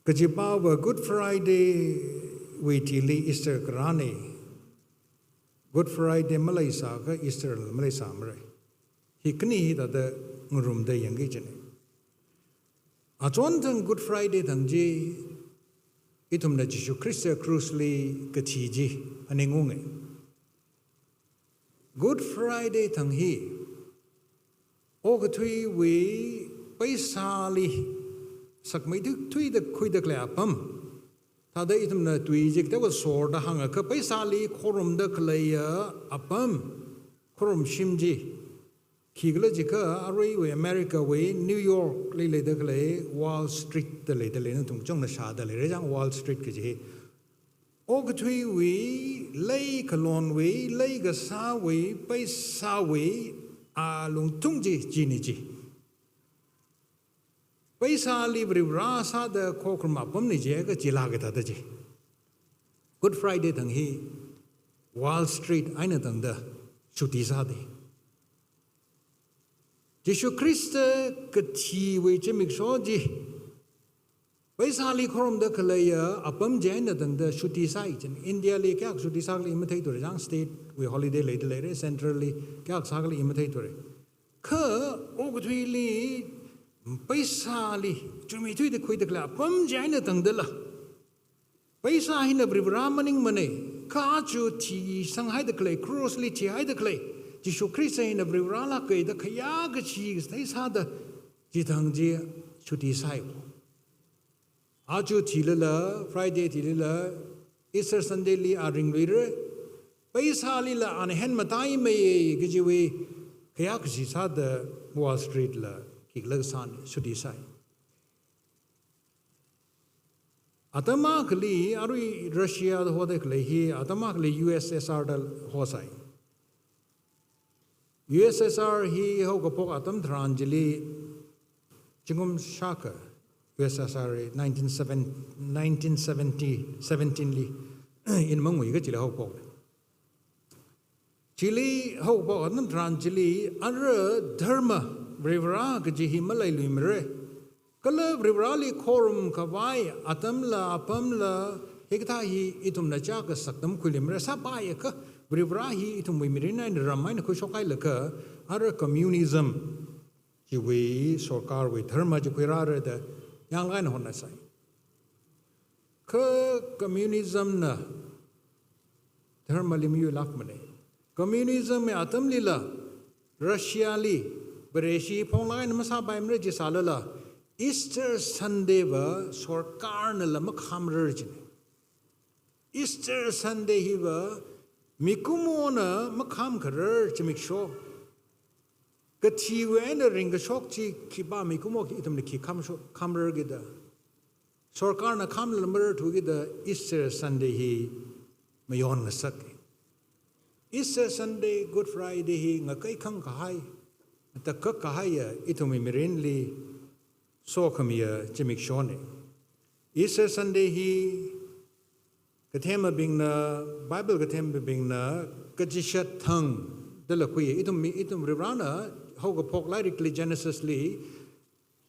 Kachipāva Good Friday wui thili Easter karāna. Good Friday maleisākha Easter maleisāmara. Hi khani hithāda ngarumda yangki jina. Achonthang Good Friday thang chi, ithumna Jishu Khrista cross li kathi chi phaningunga. Good Friday thang hi okathuiwui paisāli sakmeithui thuida khuida khalei apam, thāda ithumna tui chi kateokha sorda hāngakha paisāli khorumda khaleiya apam, khorumshim chi khikhala jiakha, aruiwui America wui New York li leida khalei Wall Street da leida lei, nathum chungna shāda leira chang Wall Street kaji hi. Okathuiwui, lei khalonwui, lei kasāwui, paisāwui alungthung chi, china chi. Paisāli Varivarā sāda khokharum apamna jiakha chila kathāda chi. Good Friday thang hi Wall Street eina tangda chuti sāda. Jishu Khrista kathiwui zimiksho chi paisāli khorumda khaleiya apam chi eina tangda chuti sāi jina. India li kayākha chuti sākhala i matheithura chang, state wui holiday leida leira, central li kayākha sākhala i matheithura. Kha okathuili paisāli chuimeithuida khuida khalei apam chi eina tangdala, paisā hina Varivarā maningmana, kha aja thisanghaida khalei, cross li thihaida khalei Jishu Khrista hina Varivarā lāka da khayā kachi kathei sāda chithang chi chuti sāi. Aja thilala, Friday thilala, Easter Sunday li a ringluira, paisālila ana hen mataimeiya kajiwui khayā kachi sāda Wall Street la khikhala kasāna, chuti sāi. Atam akhali, arui Russia da hoda khalei hi, atam akhali U S S R da hosai. U S S R hi haokaphok atam tharan chili, zingkum shākha U S S R hi nineteen seven, nineteen seventy, seventeen li, ina mangui kachili haophok. Chili haophok atam tharan chili, ara dharma, Varivarā kaji hi maleiluimara. Kala Varivarāli khorum khavai atamla, apamla, hikathā hi ithumna chiyākha saktam khuiluimara. Sāpaiakha, Varivarā hi ithumwui mirin eina ram eina khuishokhailaga, ara communism chiwui sorkarwui dharma chi khuirāra da yanglāk eina hotnasai. Kha communism na dharmali mayuilākmana. Communism wui atamlila, Russia li, Vareshi phonglāk eina masāpaimara jisālala, Easter Sunday va sorkarnala makhamrar jina. Easter Sunday hiva mikumona makhamkharar zimiksho. Kathiwui eina ringkashok chi khipā mikumo khi ithumna khi khamshok, khamrarki da. Sorkarna khamlala mararthuki da Easter Sunday hi mayon ngasak. Easter Sunday, Good Friday hi ngakaikhang kahai, takak kahaiya ithumwui mirinli sokhamiya zimikshona. Easter Sunday hi Kathemabingna, Bible kathemabingna, kachishat thang da lakhui. Ithum mi, ithum Varivarana haokaphok lairikli Genesis li,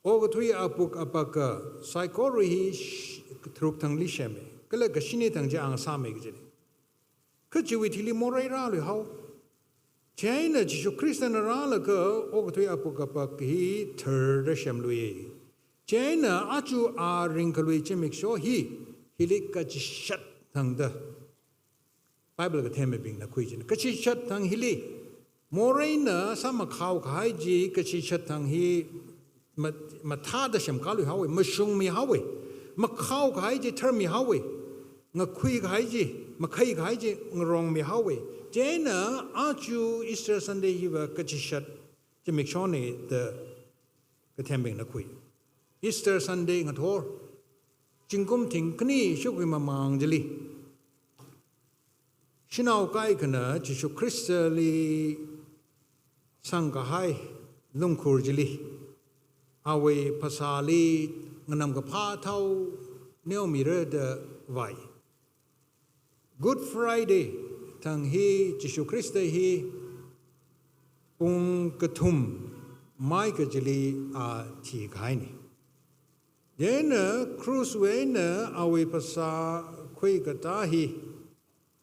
okathui apuk apaka, saikora hi sh-, tharuk thangli seme. Kala kashini thang chi ang sāme kajine. Kha chiwui thili morei rāluihao. Chieina Jishu Khristana rālaga okathui apuk apak hi tharda semlui. Chieina aja a ringkhalui zimiksho hi, hili kachishat thang da Bible kathemabingna khui jin. Kachishat thang hili, moreina sāmakhao kahai chi, kachishat thang hi mat-, mathāda semkaluihaowe, mashungmihaowe, makhao kahai chi tharmihaowe, ngakhui kahai chi, makhei kahai chi ngarongmihaowe. Chieina aja Easter Sunday hiva kachishat zimikshone da kathembingna khui. Easter Sunday ngathor, zingkum thingkhani shukhui mamang chili, shanao kaikhana Jishu Khristali sangkahai lungkhur chili, awui phasāli nganamkaphā thao neomira da vai. Good Friday thang hi Jishu Khrista hi pung kathum maika chili a thikahaine. Chieina krushwui eina awui phasā khuikatā hi,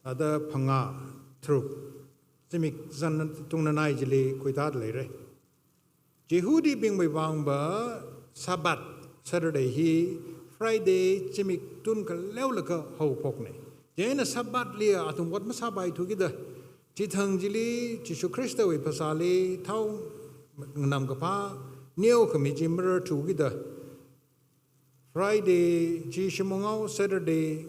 thāda phangā, tharuk zimik zan tungnanai chili khuitā leire. Jihudibingwui vangva Sabbath, Saturday hi Friday zimik tun khaleolaga haophokne. Chieina Sabbath li athum ot masāpaithu kida, chithang chili Jishu Khristawui phasāli thao nganamkaphā neokhami chi mararthu kida, Friday chi shimongao, Saturday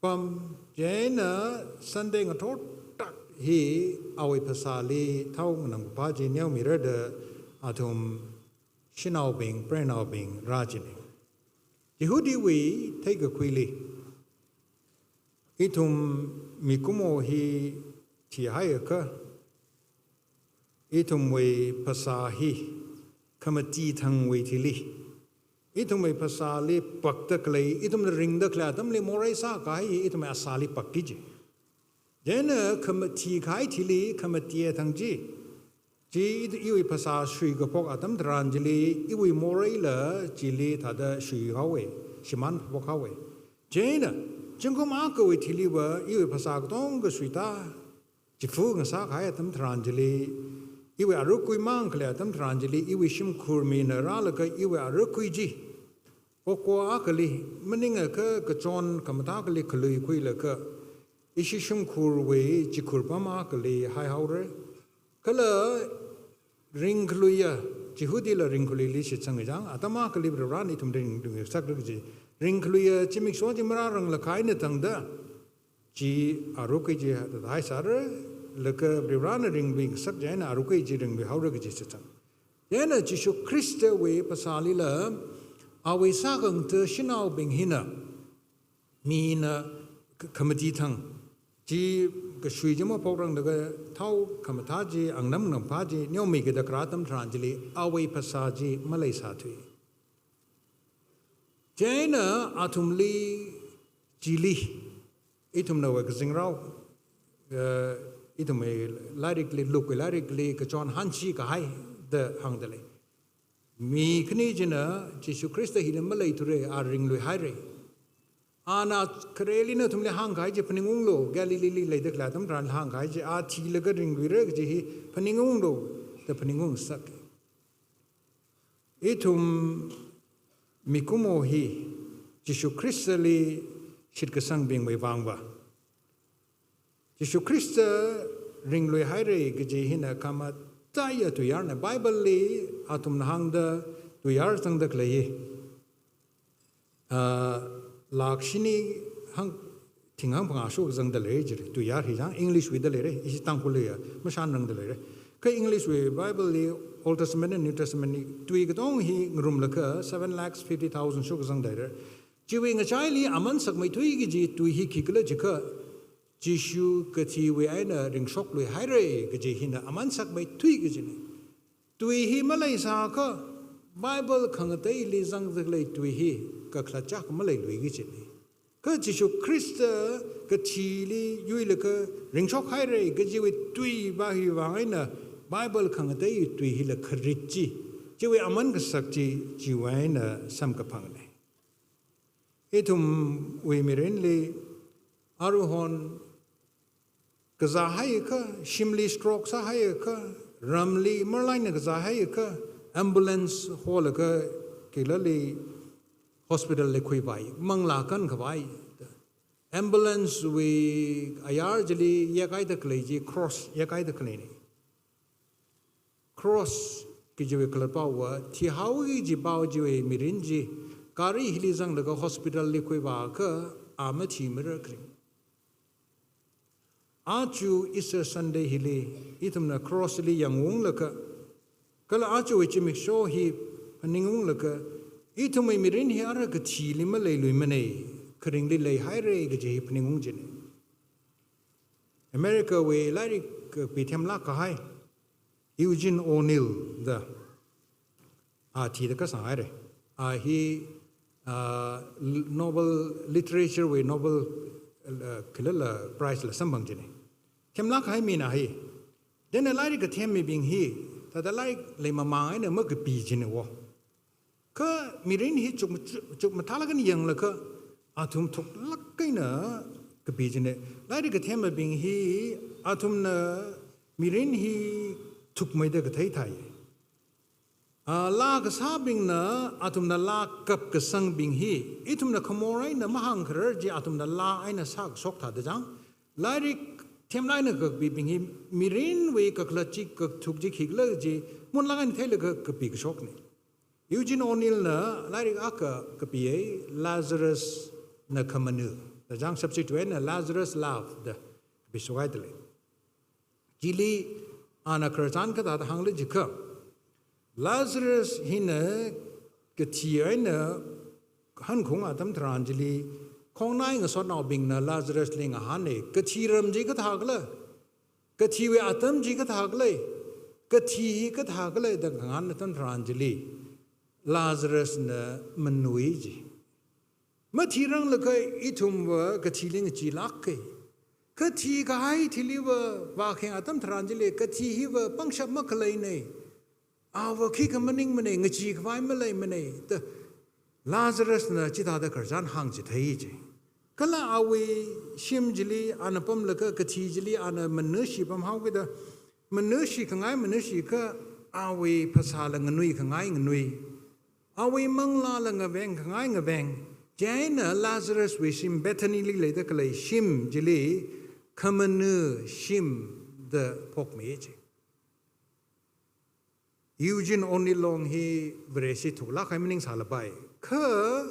pam, chieina Sunday ngathor tak hi awui phasāli thao nganamkaphā chi neomira da athum shanaobing, preinaobing rā jine. Jihudiwui theikakhuili, ithum mikumo hi thihaiakha, ithumwui phasā hi khamati thangwui thili, ithumwui phasāli pakda khalei, ithumna ringda khalei atamli morei sākahai ithumwui asāli pakki ji. Chieina khamati kahai thili, khamati thang chi, chi i-, iwui phasā shuikaphok atam tharan chili, iwui moreila chili thāda shuihaowe, shimān phokhaowe. Chieina, zingkum akhawui thiliva, iwui phasā katonga shuita, chifu ngasākahai atam tharan chili, iwui arukui mang khalei atam tharan chili, iwui shimkhur mina rālaga iwui arukui chi, okwa akhali, maningakha kachon khamathā akhali khaluikhuilaga, ishi shimkhurwui chikhur pam akhali haihaore. Kala ringkhaluiya, Jihudila ringkhaluili shitsang chang, atam akhali Varivarana ithum ringkhaluingasakra kaji. Ringkhaluiya zimiksho chi marāranglakha eina tangda, chi arukui chi haisāra, laga Varivarana ringlui ngasak chieina arukui chi ringluihaora kaji shitsang. Chieina Jishu Khristawui phasālila, awui sākhangatha shanaobing hina, mina kh-, khamati thang chi kashui chi maphokranglaga thao khamathā chi, angnam nganamphā chi neomikida kharā atam tharan chili, awui phasā chi maleisāthui. Chieina athumli chili, ithumnawui kazingrao, eh, ithumwui lairikli, Lukewui lairikli, kachon hanshi kahai da hāngda lei. Mi khani china Jishu Khrista hili maleithura, a ringluihaira. Ana khareli nathumli hāngkahai chi phaningunglu, Galileeli leida khalei atam tharan hāngkahai chi, a thilaga ringluira kaji hi phaningunglu, da phaningungngasak. Ithum mikumo hi Jishu Khristali shitkasangbingwui vangva, Jishu Khrista ringluihaira kaji hina khamataiya tuiyarna. Bibleli athumna hāngda tuiyar zangda khalei hi, ah, lakh shini hang, thing hangphangā shokzangda lei jire, tuiyar hi chang, Englishwuida leire, ishi Tangkhulliya mashānrangda leire. Kha Englishwui Bibleli Old Testament and New Testamentli tui katonga hi ngarumlaga seven lakhs fifty thousand shokzangda leire. Chiwui ngachaili aman sakmeithui kaji tui hi khikhala jiakha, Jishu kathiwui eina ringshokluihaira kaji hina aman sakmeithui kajina. Tui hi maleisāakha, Bible khangateili zangda khalei tui hi kakhalat chak maleilui kajina. Kha Jishu Khrista kathili yuilaga ringshok haira kajiwui tui va hi vang eina Bible khangatei tui hila kharit chi, chiwui aman kasak chi, chiwui eina samkaphangna. Ithumwui mirinli aruihon kazā haiakha, shimli stroke sāhaiakha, ramli marlaina kazā haiakha, ambulance holaga khilali hospital li khuivai, manglā kankhavai. Ambulance wui ayar chili yekhaida khalei chi cross yekhaida khaleina. Cross kajiwui khalatpao va, thihaoki kaji pao chiwui mirin chi, gari hili zanglaga hospital li khuivāakha, a mathimara kharing. Aja Easter Sunday hili, ithumna cross li yangunglaga, kala ajawui zimiksho hi phaningunglaga, ithumwui mirin hi ara kathili maleiluimana, kharingli leihaira kaji hi phaningung china. America wui lairik kapi themlāk kahai, Eugene O'Neill da, a thida kasang haira. A hi, a, Nobel Literature wui Nobel, a, khilala prize la samphang china. Themlāk kahai mina hi. Chieina lairik kathem mibing hi, thāda lairik leimamang eina makapi china wo. Kha mirin hi chuk, chuk, chukmathālaga yanglaga, athum thuklāk eina kapi china. Lairik kathem mibing hi, athumna mirin hi thukmeida kathei thai. A, laa kasābingna, athumna laa kapkasangbing hi, ithumna khamor eina mahāngkharar chi athumna laa eina sākashok thāda chang. Lairik themlāk eina kakapibing hi, mirinwui kakhalat chi, kathuk chi khikhala chi, munlāk eina theilaga kapikashokna. Eugene O'Neill na lairik akha kapiya, Lazarus na khamanu. Da chang substitute na Lazarus Love da kapishokhai dalei. Chili ana khararchan kathāda hāngli jiakha, Lazarus hina kathi eina hankhaung atam tharan chili, khongnai ngasotnaobingna Lazarus li ngahāna, kathi ram chi kathākhala, kathiwui atam chi kathākhala, kathi hi kathākhala da ngahān atam tharan chili, Lazarus na manui ji. Mathiranglaga ithumva kathili ngacheelāka. Kathi kahai thiliva vākheng atam tharan chili kathi hiva pangshap makhaleina. Ava khikha maningmana, ngacheekhavai maleimana da Lazarus na chithāda khararchan hāngchithei ji. Kala awui shim chili ana pamlaga kathi chili ana manushi pamhaokida, manushi khangai manushikha, awui phasāla nganui khangai nganui. Awui manglāla ngaveng khangai ngaveng. Chieina Lazarus wui shim, Bethany li leida khalei shim chili khamanu shim da phokmi ji. Eugene O'Neill long hi Vareshi thuklāk kahai maning sālapai. Kha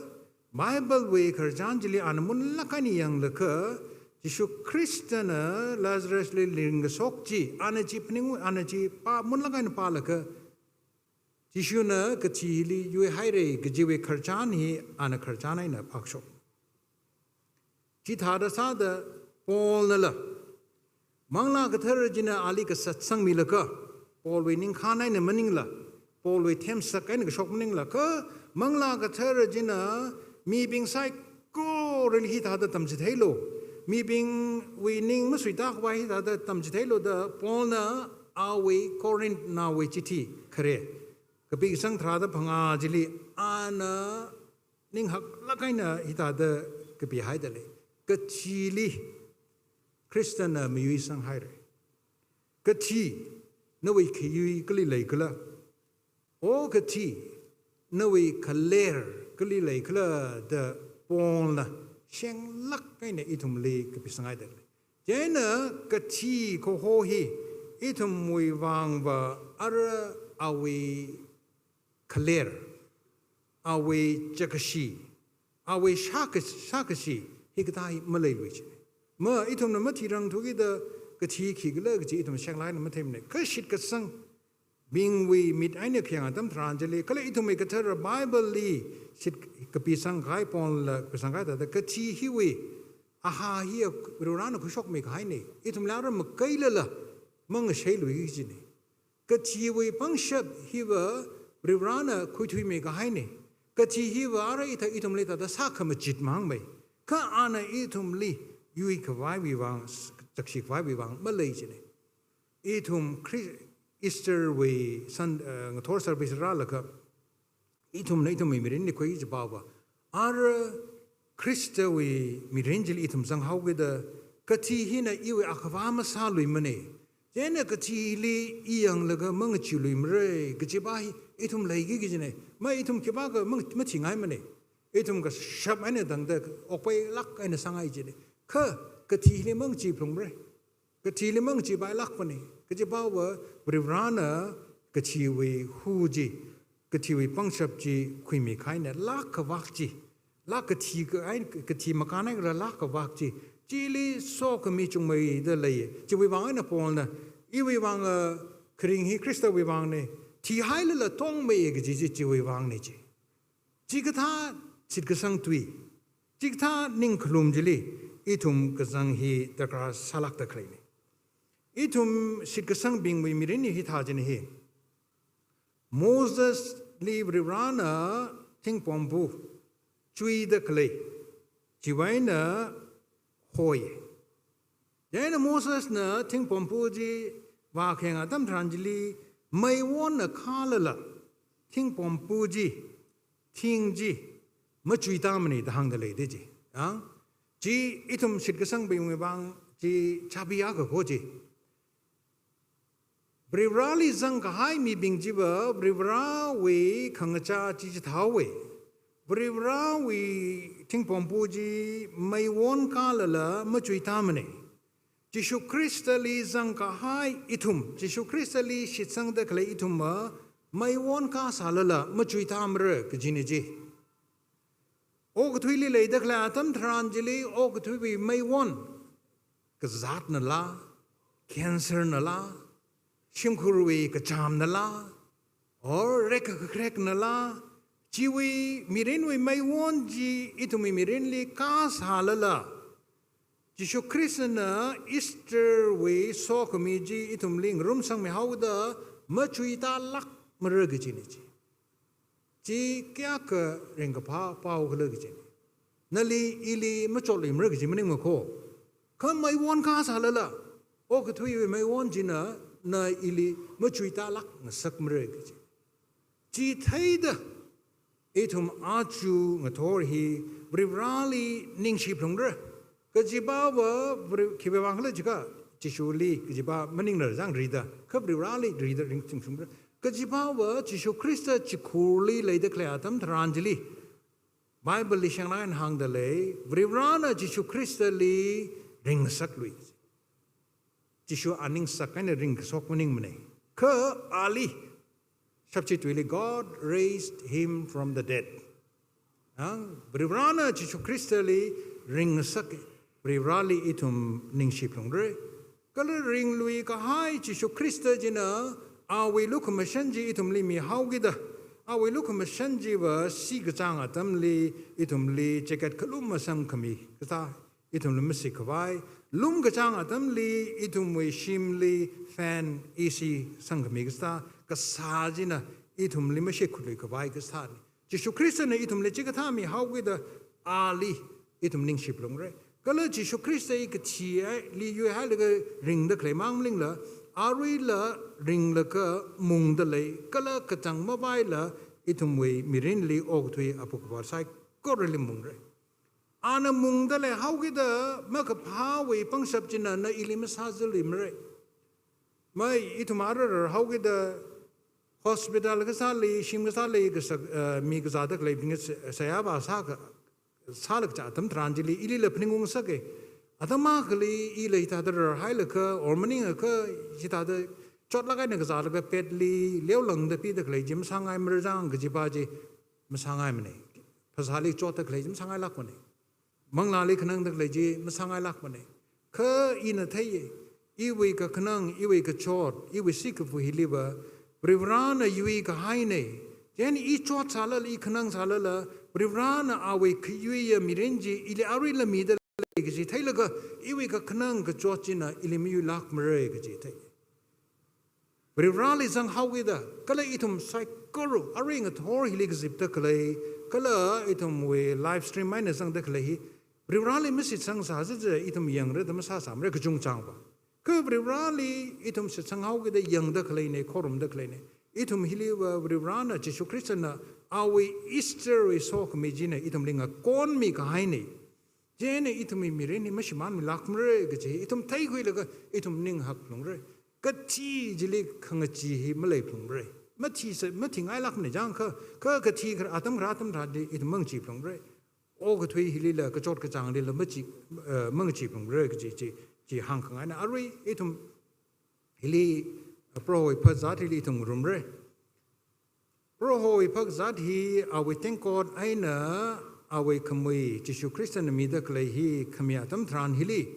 Bible wui khararchan chili ana munlāk eina yanglaga, Jishu Khristana Lazarus li ringkashok chi, ana chi phaning, ana chi pā, munlāk eina pālaga, Jishuna kathili yuihaira kajiwui khararchan hi ana khararchan eina phākashok. Chithāda sāda Paul nala, Manglā Kathara china ali kasatsangmilaga, Paul wui ningkhān eina maningla, Paul wui themsak eina kashok maningla, kha Manglā Kathara china mibing saikorali hithāda tamchitheilu, mibingwui ning masuitākhavai hithāda tamchitheilu da Paul na awui Corinth nawui chithi khare, kapi kasang tharāda phangā chili ana ning haklāk eina hithāda kapihaida lei. Kathili Khristana mayuisanghaira. Kathi, nawui khayui kali leikhala? O kathi, nawui khaler kali leikhala da Paul na shenglāk eina ithumli kapisanghaida lei. Chieina kathi kaho hi ithumwui vangva ara awui khaler, awui chakashi, awui shaka-, shakashi, hikathā hi maleilui ji. Ma ithumna mathirangthukida kathi khikhala kaji ithum shenglāk eina matheimana. Kha shitkasangbingwui mit eina khayang atam tharan chili, kala ithumwui kathara Bible li shit kapisangkahai Paul la kapisangkahai thāda kathi hiwui aha hi Varivarana khuishokmi kahaina. Ithumla ara makailala mangasheiluiki jina. Kathiwui pangshap hiva Varivarana khuithuimi kahaina. Kathi hiva ara ithā ithumli thāda sākhamachit mahāngmei. Kha ana ithumli yuikhavaiwui vang, s-, chakshikhavaiwui vang malei jina. Ithum Chri-, Easter wui san, eh, ngathor service rālaga, ithumna ithumwui mirinli khuichipaowa, ara Khristawui mirin chili ithum zanghaokida, kathi hina iwui akhava masāluimana. Chieina kathili i yanglaga mangacheeluimara kajipa hi ithum leiki kajina. Ma ithum khipākha mang-, mathingaimana. Ithum kashap eina tangda okpailāk eina sāngai jina. Kha kathili mangacheephalungmara. Kathili mangacheepailākpana. Kajipaowa Varivarana kathiwui hu chi, kathiwui pangshap chi khuimikahaina, laa khavak chi, laa kathi ka-, ai, kathi makānhaira laa khavak chi, chili sokhami chungmeida lei. Chiwui vang eina Paulna, iwui vang, ah, kharing hi Khristawui vangna, thihailala tongmei kaji chi chiwui vangna ji. Chikathā shitkasang tui, chikathā ningkhalum chili ithum kazang hi darkar sālākda khaleina. Ithum shitkasangbingwui mirin hi hithā jina hi. Mosesli Varivarana thingpompu chuida khalei, chiwui eina hoi. Chieina Mosesna thingpompu chi vākhayang atam tharan chili meiwonna khālala, thingpompu chi, thing chi machuitāmana da hāngda leida ji. Ang, chi ithum shitkasangbingwui vang chi chāpiya kako ji. Varivarali zangkahai mibing chiva Varivarawui khangachā chi chithāhaowa. Varivarawui thingpompu chi meiwon kālala machuitāmana. Jishu Khristali zangkahai ithum, Jishu Khristali shitsangda khalei ithumva meiwon kāsālala machuitāmara kajina ji. Okathuili leida khalei atam tharan chili okathuiwui meiwon, kazatnala, cancernala, shimkhurwui kachamnala, or rekakhareknala, chiwui mirinwui meiwon chi ithumwui mirinli kāsālala, Jishu Khristana Easter wui sokhami chi ithumli ngarumsangmihaoda machuitālākmara kajina ji. Chi kayākha ringkaphā pao khala kaji. Nali ili machotluimara kaji maningmako. Kha meiwon kāsālala, okathuiwui meiwon china na ili machuitālāk ngasakmara kaji. Chi theida ithum aja ngathor hi Varivarali ningshiphalungra. Kajipawa Vari-, khiwui vang khala jiakha, Jishuli kajipa maningla zang rida, kha Varivarali rida ringchingchungra. Kajipawa Jishu Khrista chikhurli leida khalei atam tharan chili, Bible li shangnain hāngda lei, Varivarana Jishu Khristali ringngasaklui. Jishu aning sākahaina ringkashok maningmana. Kha ali, shapchi tuili, God raised him from the dead. Ang, Varivarana Jishu Khristali ringngasaka, Varivarali ithum ningshiphalungra. Kala ringluikahai Jishu Khrista china awui lukhamashan chi ithumli mihaokida, awui lukhamashan chiva sikachāng atamli ithumli jacket khalum masamkhami kasā, ithumli masikhavai, lum kachāng atamli ithumwui shimli fan, A C sangkhami kasā, kasā china ithumli mashikhutluikhavai kasāna. Jishu Khristana ithumli chikathā mihaokida ali ithum ningshiphalungra. Kala Jishu Khrista hi kathili yuihailaga ringda khalei mang maningla, aruila ringlaga mungda lei, kala katang mavaila ithumwui mirinli okathui aphuk avar saikorali mungra. Ana mungda leihaokida makaphāwui pangshap china na ili masāzāluimara. Mai ithum ara rarhaokida hospital kasāli, shim kasāli, kasa-, eh, mi kazāda khaleibing sa-, seiyaba sāka, sālaga atam tharan chili ilila phaningung ngasaka. Atam akhali ila hithāda rarhailaga, or maningakha hithāda chotlāk eina kazālaga bed li leolangda pida khalei chi masāngaimara jang kajipa chi masāngaimana. Phasāli chotda khalei chi masāngailākmana. Manglāli khanangda khalei chi masāngailākmana. Kha ina theiya, iwui kakhanang, iwui kachot, iwui sikafu hiliva Varivarana yuikahaina. Chieina i chotsālala, i khanangsālala, Varivarana awui khayuiya mirin chi ili aruila mida lei kaji theilaga, iwui kakhanang kachot china ili mayuilākmara kaji thei. Varivarali zanghaokida, kala ithum saikora, arui ngathor hili kazipda khalei, kala ithumwui live stream eina zangda khalei hi, Varivarali mashitsang sāsā chi ithum yangra da masāsāmara kachungchangva. Kha Varivarali ithum shitsang haokida yangda khaleina, khorumda khaleina. Ithum hiliva Varivarana Jishu Khristana awui Easter wui sokhami china ithumli ngakonmi kahaina. Chieina ithumwui mirin hi mashimānmilākmara kaji ithum theikhuilaga ithum ninghak phalungra. Kathi chili khangachee hi malei phalungra. Mathi sa, mathingailākmana chang kha, kha kathi kha atam kha atam tharan di ithum mangachee phalungra. Okathui hilila kachot kachānglila machi, eh, mangachee phalungra kaji chi, chi hāngkhangaina. Arui ithum hili, eh, Prohowui phazat hili ithum ngarumra. Prohowui phazat hi awui tengkot eina awui khamui Jishu Khristana mida khalei hi khami atam tharan hili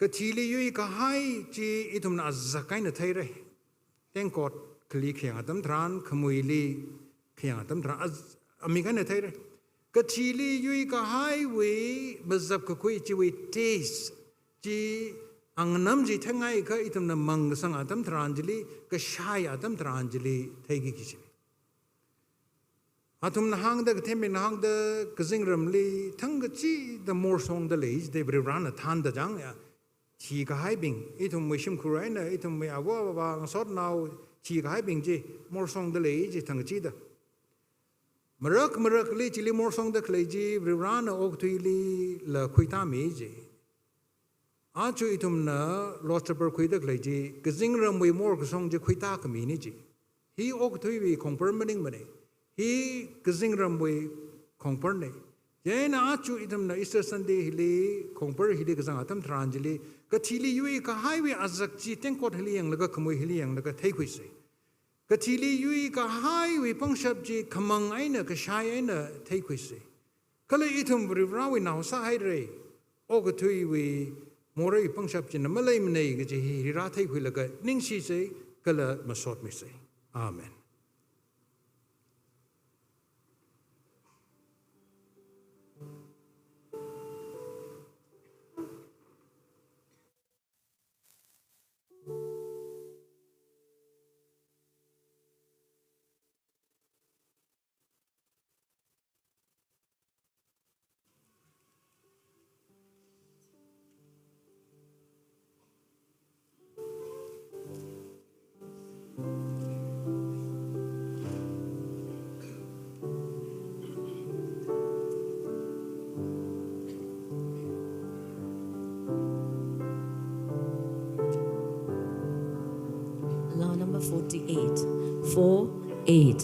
kathili yuikahai chi ithumna azak eina theira. Tengkot khali khayang atam tharan, khamuili khayang atam tharan, az-, amik eina theira. Kathili yuikahaiwui mazap kakhui chiwui taste chi angnam chi theingaikha ithumna mang kasang atam tharan chili, kashai atam tharan chili theiki kajina. Athumna hāngda, kathembingna hāngda, kazingramli thang kachida morsongda lei, jida Varivarana thānda chang ya. Thikahaibing, ithumwui shimkhur eina, ithumwui āva āvā, ngasotnao, thikahaibing chi morsongda lei ji thang kachida. Marak marakli chili morsongda khalei chi Varivarana okathuilila khuitāmi ji. Aja ithumna Lord's Supper khuida khalei chi, kazingramwui morkasong chi khuitākhamina ji. Hi okathuiwui khongpar maningmana. Hi kazingramwui khongparna. Chieina aja ithumna Easter Sunday hili, khongpar hili kazang atam tharan chili, kathili yuikahaiwui azak chi tengkot hili yanglaga, khamui hili yanglaga theikhuisa. Kathili yuikahaiwui pangshap chi khamang eina, kashai eina theikhuisa. Kala ithum Varivarawui nao sāhaira, okathuiwui morei pangshap china maleimana kaji hi rātheikhuilaga ningshisa kala masotmisa. Amen. Law number forty-eight. Four, eight.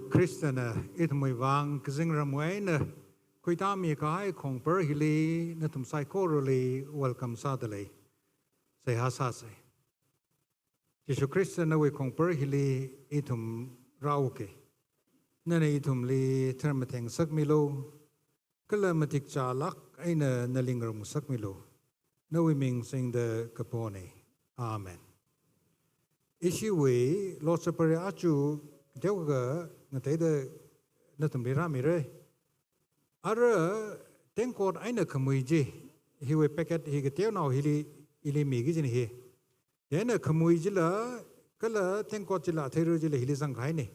Khristana ithumwui vang kazingramwui eina khuitāmi kahai khongpar hili nathum saikorali welcome sādalei. Seihā sāsei. Jishu Khrista, nawui khongpar hili ithum rāuke. Nana ithumli tharmatheng ngasakmilu, kala matik chālāk eina nali ngarum ngasakmilu. Nawui ming singda kapone. Amen. Ishiwui Lord's Supper aja kateokha ngateida nathumli rāmire. Ara tengkot eina khamui chi, hiwui packet hi kateonao hili, ili miki kajina hi. Chieina khamui chila, kala tengkot chila, atheira chila hili zangkahaine.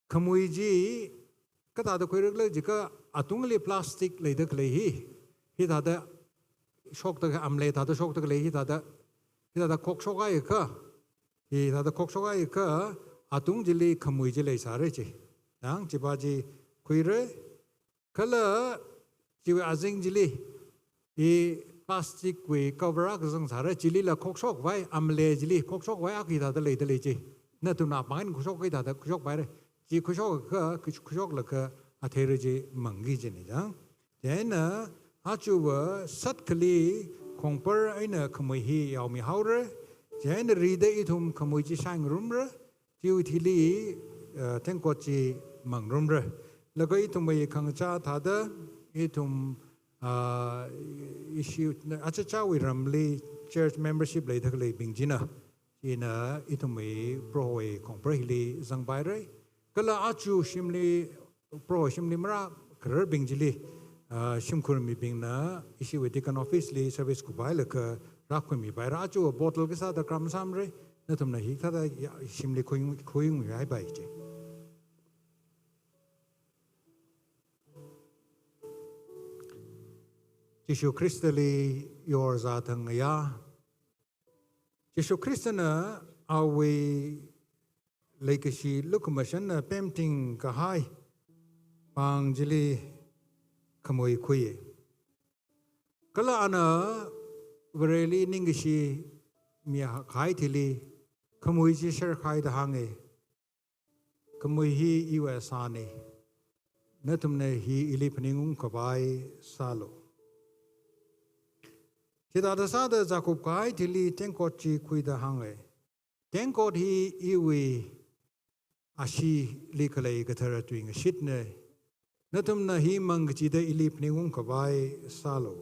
Khamui chi kathāda khuirakhala jiakha atungli plastic leida khalei hi, hithāda shokta, amle thāda shokta khalei hithāda, hithāda khokshok haiakha, hithāda khokshok haiakha, atung chili khamui chi leisāra chi. Nang chiva chi khuira, kala chiwui azing chili, hi plastic wui cover akha zangsāra, chilila khokshok khavai, amle chili khokshok khavai akha hithāda leidalei chi. Nathumna pāng eina khokshok kahai thāda khokshok paira. Chi khokshok akha, khokshok laga atheira chi mangki kajina chang. Chieina ajava sātkhali khongpar eina khamui hi yaomihaora. Chieina rida ithum khamui chi shaingarumra. Chiwui thili, eh, tengkot chi mangngarumra. Laga ithumwui khangachā thāda, ithum, ah, ishi, achichāwui ramli church membership leida khaleibing china, china ithumwui Prohowui khongpar hili zangpaira. Kala aja shimli, Proho shimli marākhararbing chili, ah, shimkhur mibingna ishiwui deacon office li service kupailaga rākhuimipaira. Aja bottle kasāda gram samre, nathumna hikathāda ya, shimli khuing, khuingmihaipai chi. Jishu Khristali yorzā thang ngayā. Jishu Khristana awui leikashi lukhamashanna pemting kahai pāng chili khamui khuiya. Kala ana Vareli ningkashi mikahai thili khamui chi sharkhaida hānga. Khamui hi iwui asāna. Nathumna hi ili phaningung khavai sālu. Chithāda sāda zākhup kahai thili tengkot chi khuida hānga. Tengkot hi iwui ashili khalei kathara tui ngashitna. Nathumna hi mang kachida ili phaningung khavai sālu.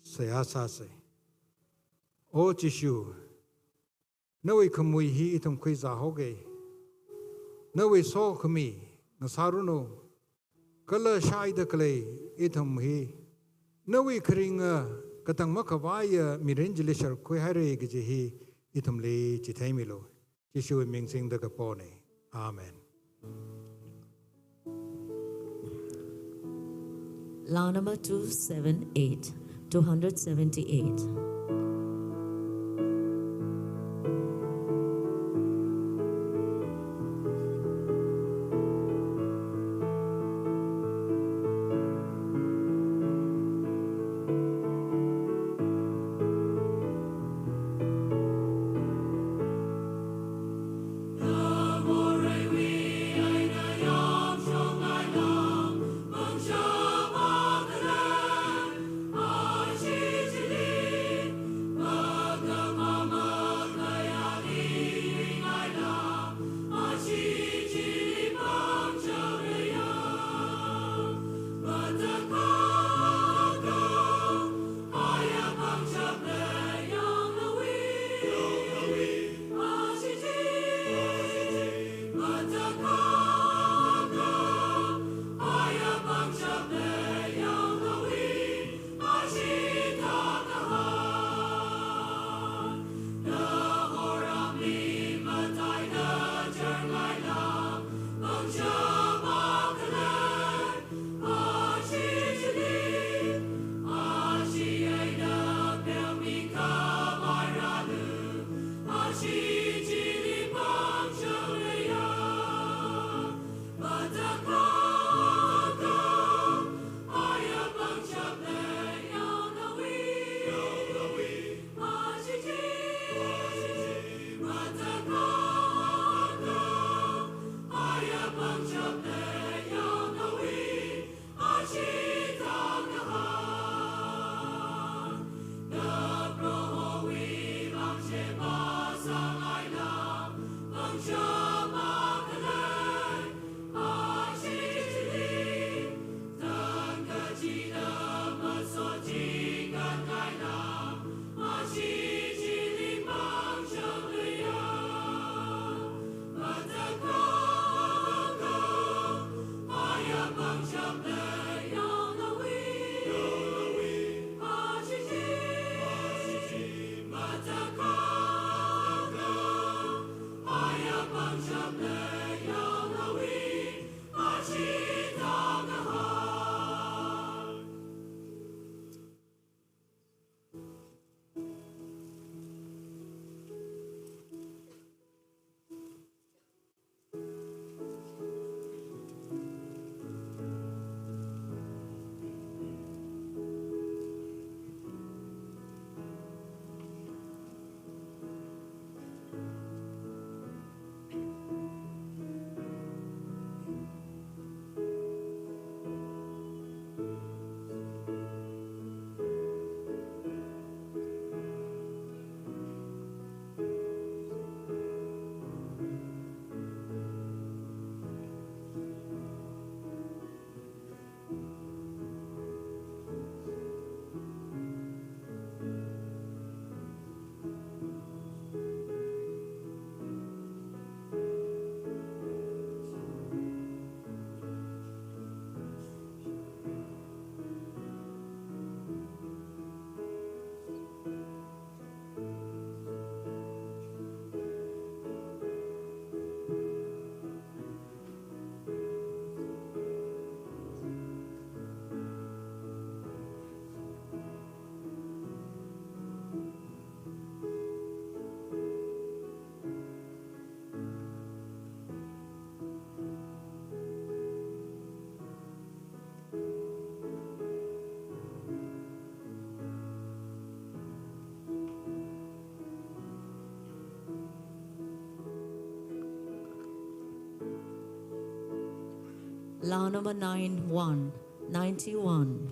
Seihā sāsei. O Jishu, nawui khamui hi ithum khuizāhaoga. Nawui sokhami ngasāranu. Kala shaida khalei ithum hi nawui kharinga katang makhavaiya mirin chili sharkhuihaira kaji hi ithumli chitheimilu. Jishuwui ming singda kapone. Amen. Lang number two seven eight, two hundred seventy-eight. Laa number nine one, ninety-one.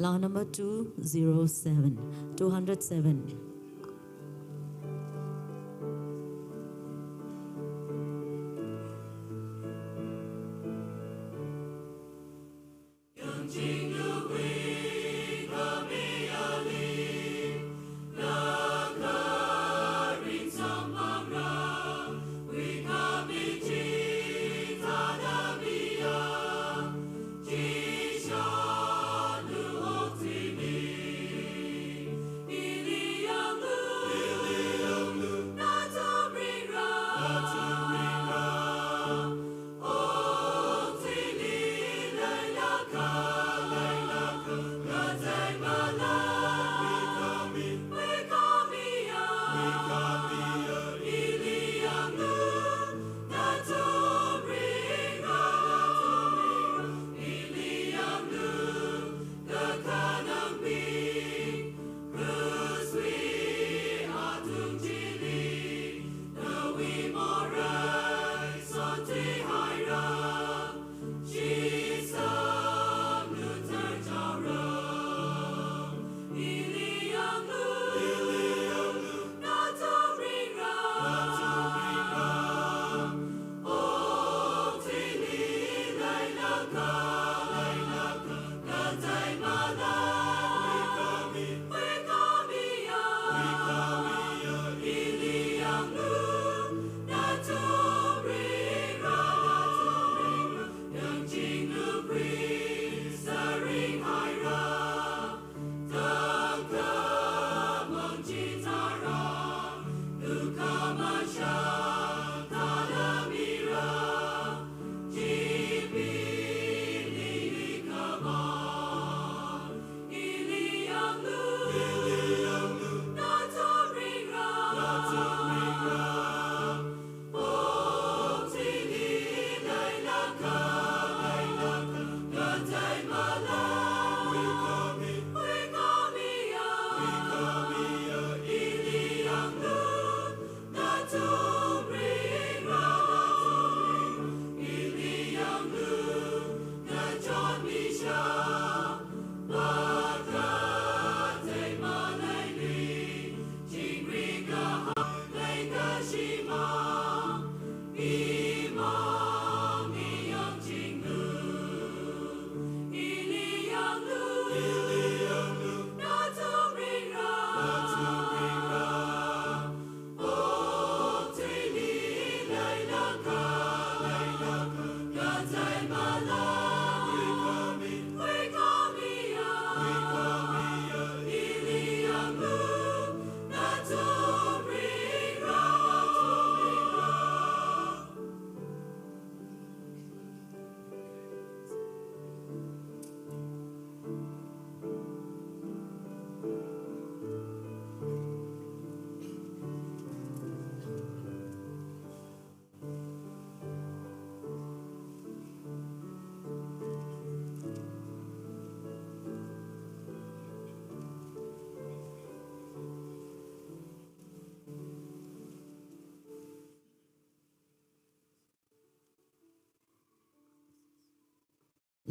Laa number two zero seven, two hundred seven.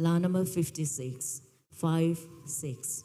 Laa number fifty-six, five six.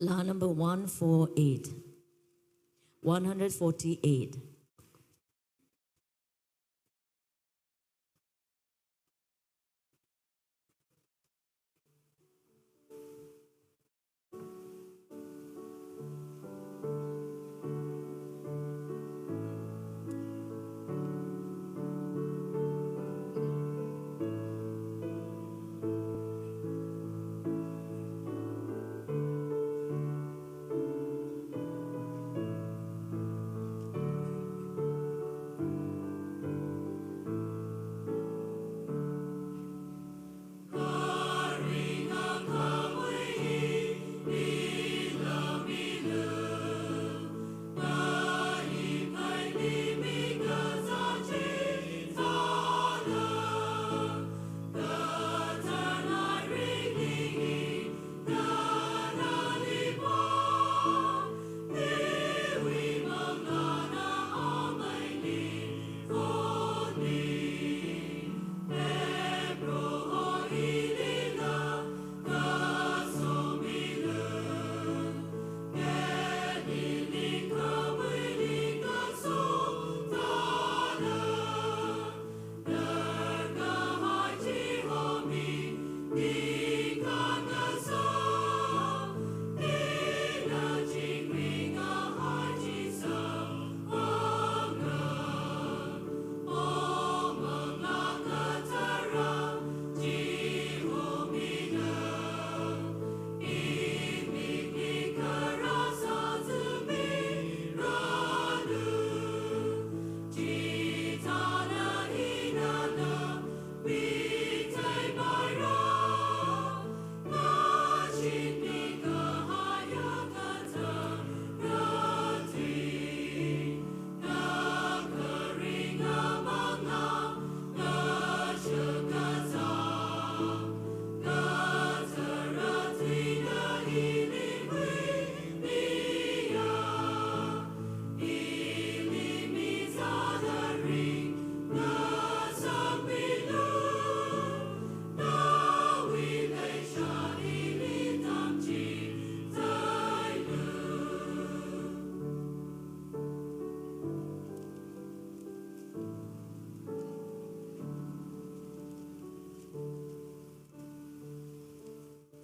Laa number one four eight. One hundred forty-eight.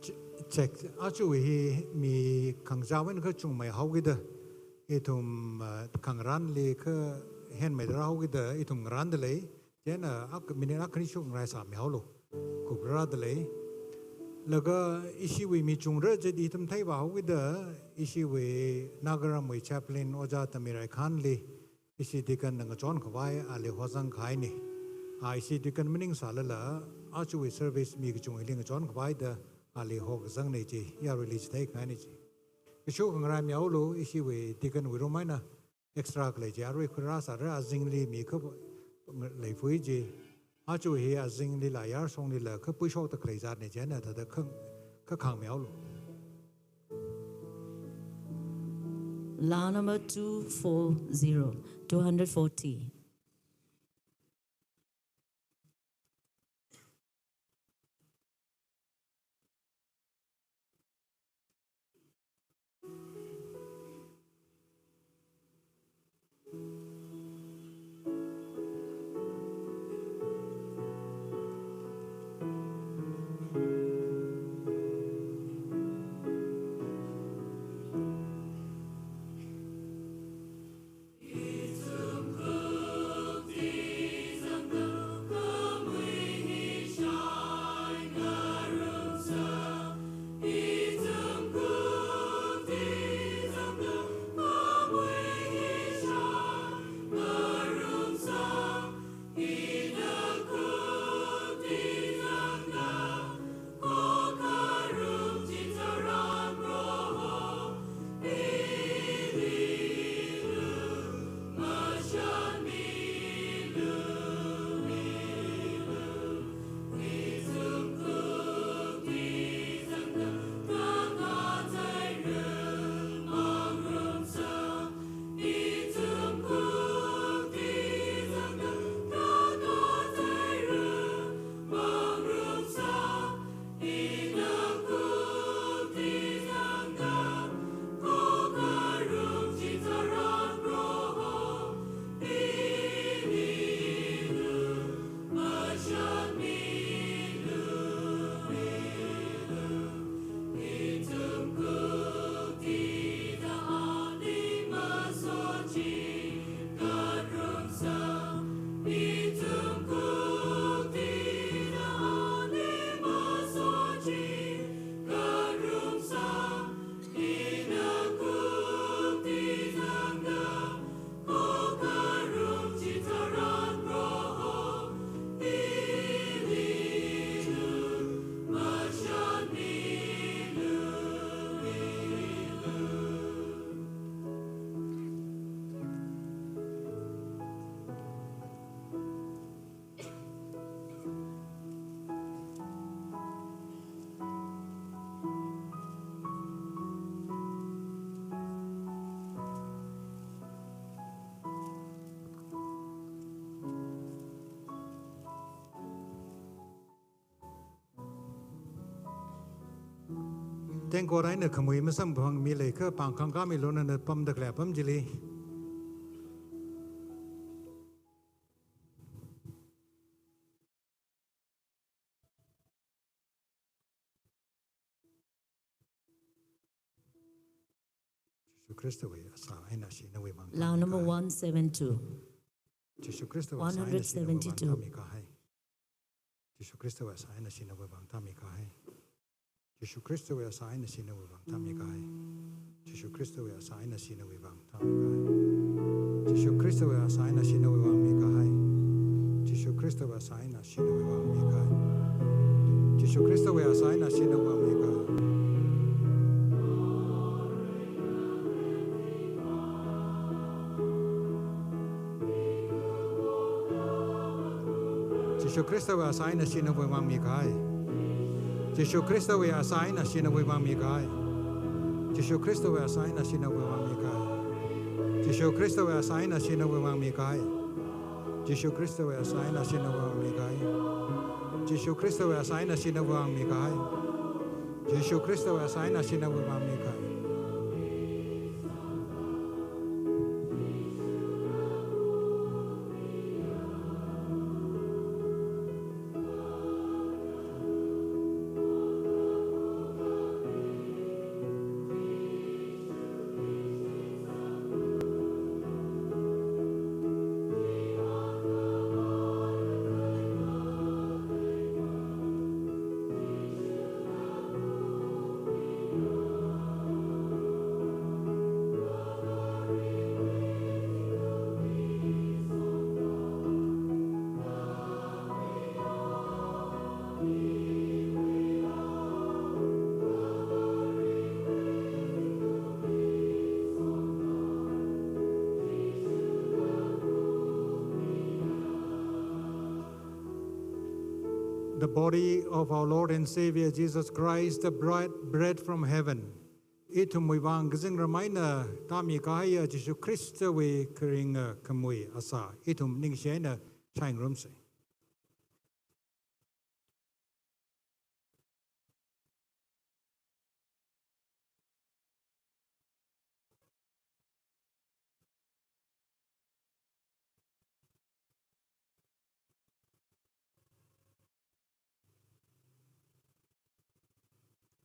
Ch-, check. Aja hi mi khangachāwui eina kachungmei haokida, ithum, uh, khangarānli kha henmeida rāhaokida, ithum ngarānda lei. Chieina ak-, minute akhani shuk ngarai sāmi haolu. Kuprāda lei. Laga ishiwui mi chungra chida ithum theivā haokida, ishiwui Nagaramwui chaplain Ojā Tamirai Khanli, ishi deacon na ngachon khavai ali hozang kahaina. A ishi deacon maningsālala, aja service mi kachungli ngachon khavaida ali hokazangna chi, yaruili chithei kahaina chi. Kashok khangarai mi haolu, ishiwui deaconwui room eina extra khalei chi, arui khuirāsāra, azingli mi kha leiphui chi. Aja hi azinglila yarsonglila kha puishokda khalei zatna chieina thāda kha, kha khangmi haolu. Laa number two four zero, two hundred forty. Tengkor eina khamui masamphang mi leiakha pāng khangkāmilu, nana pamda khalei apam chili. Jishu Khristawui asā eina ishi nawui vang Laa number thāmi kahai. One seven two. Jishu Khristawui asā eina ishi nawui vang One hundred seventy-two. Thāmi kahai. Jishu Khristawui asā eina ishi nawui vang thāmi kahai. Jishu Khristawui asā eina ishi nawui vang thāmi kahai. Jishu Khristawui asā eina ishi nawui vang thāmi kahai. Jishu Khristawui asā eina ishi nawui vang mi kahai. Jishu Khristawui asā eina ishi nawui vang mi kahai. Jishu Khristawui asā eina ishi nawui vang mi kahai. Jishu Khristawui asā eina ishi nawui vang mi kahai. Jishu Khristawui asā eina ishi nawui vang mi kahai. Jishu Khristawui asā eina ishi nawui vang mi kahai. Jishu Khristawui asā eina ishi nawui vang mi kahai. Jishu Khristawui asā eina ishi nawui vang mi kahai. Jishu Khristawui asā eina ishi nawui vang mi kahai. Jishu Khristawui asā eina ishi nawui vang mi kahai. The body of our Lord and Savior Jesus Christ, the bread, bread from heaven. Ithumwui vang kazingram eina tāmi kahaiya Jishu Khristawui kharinga khamui āsā, ithum ningshi eina shaingarumsa.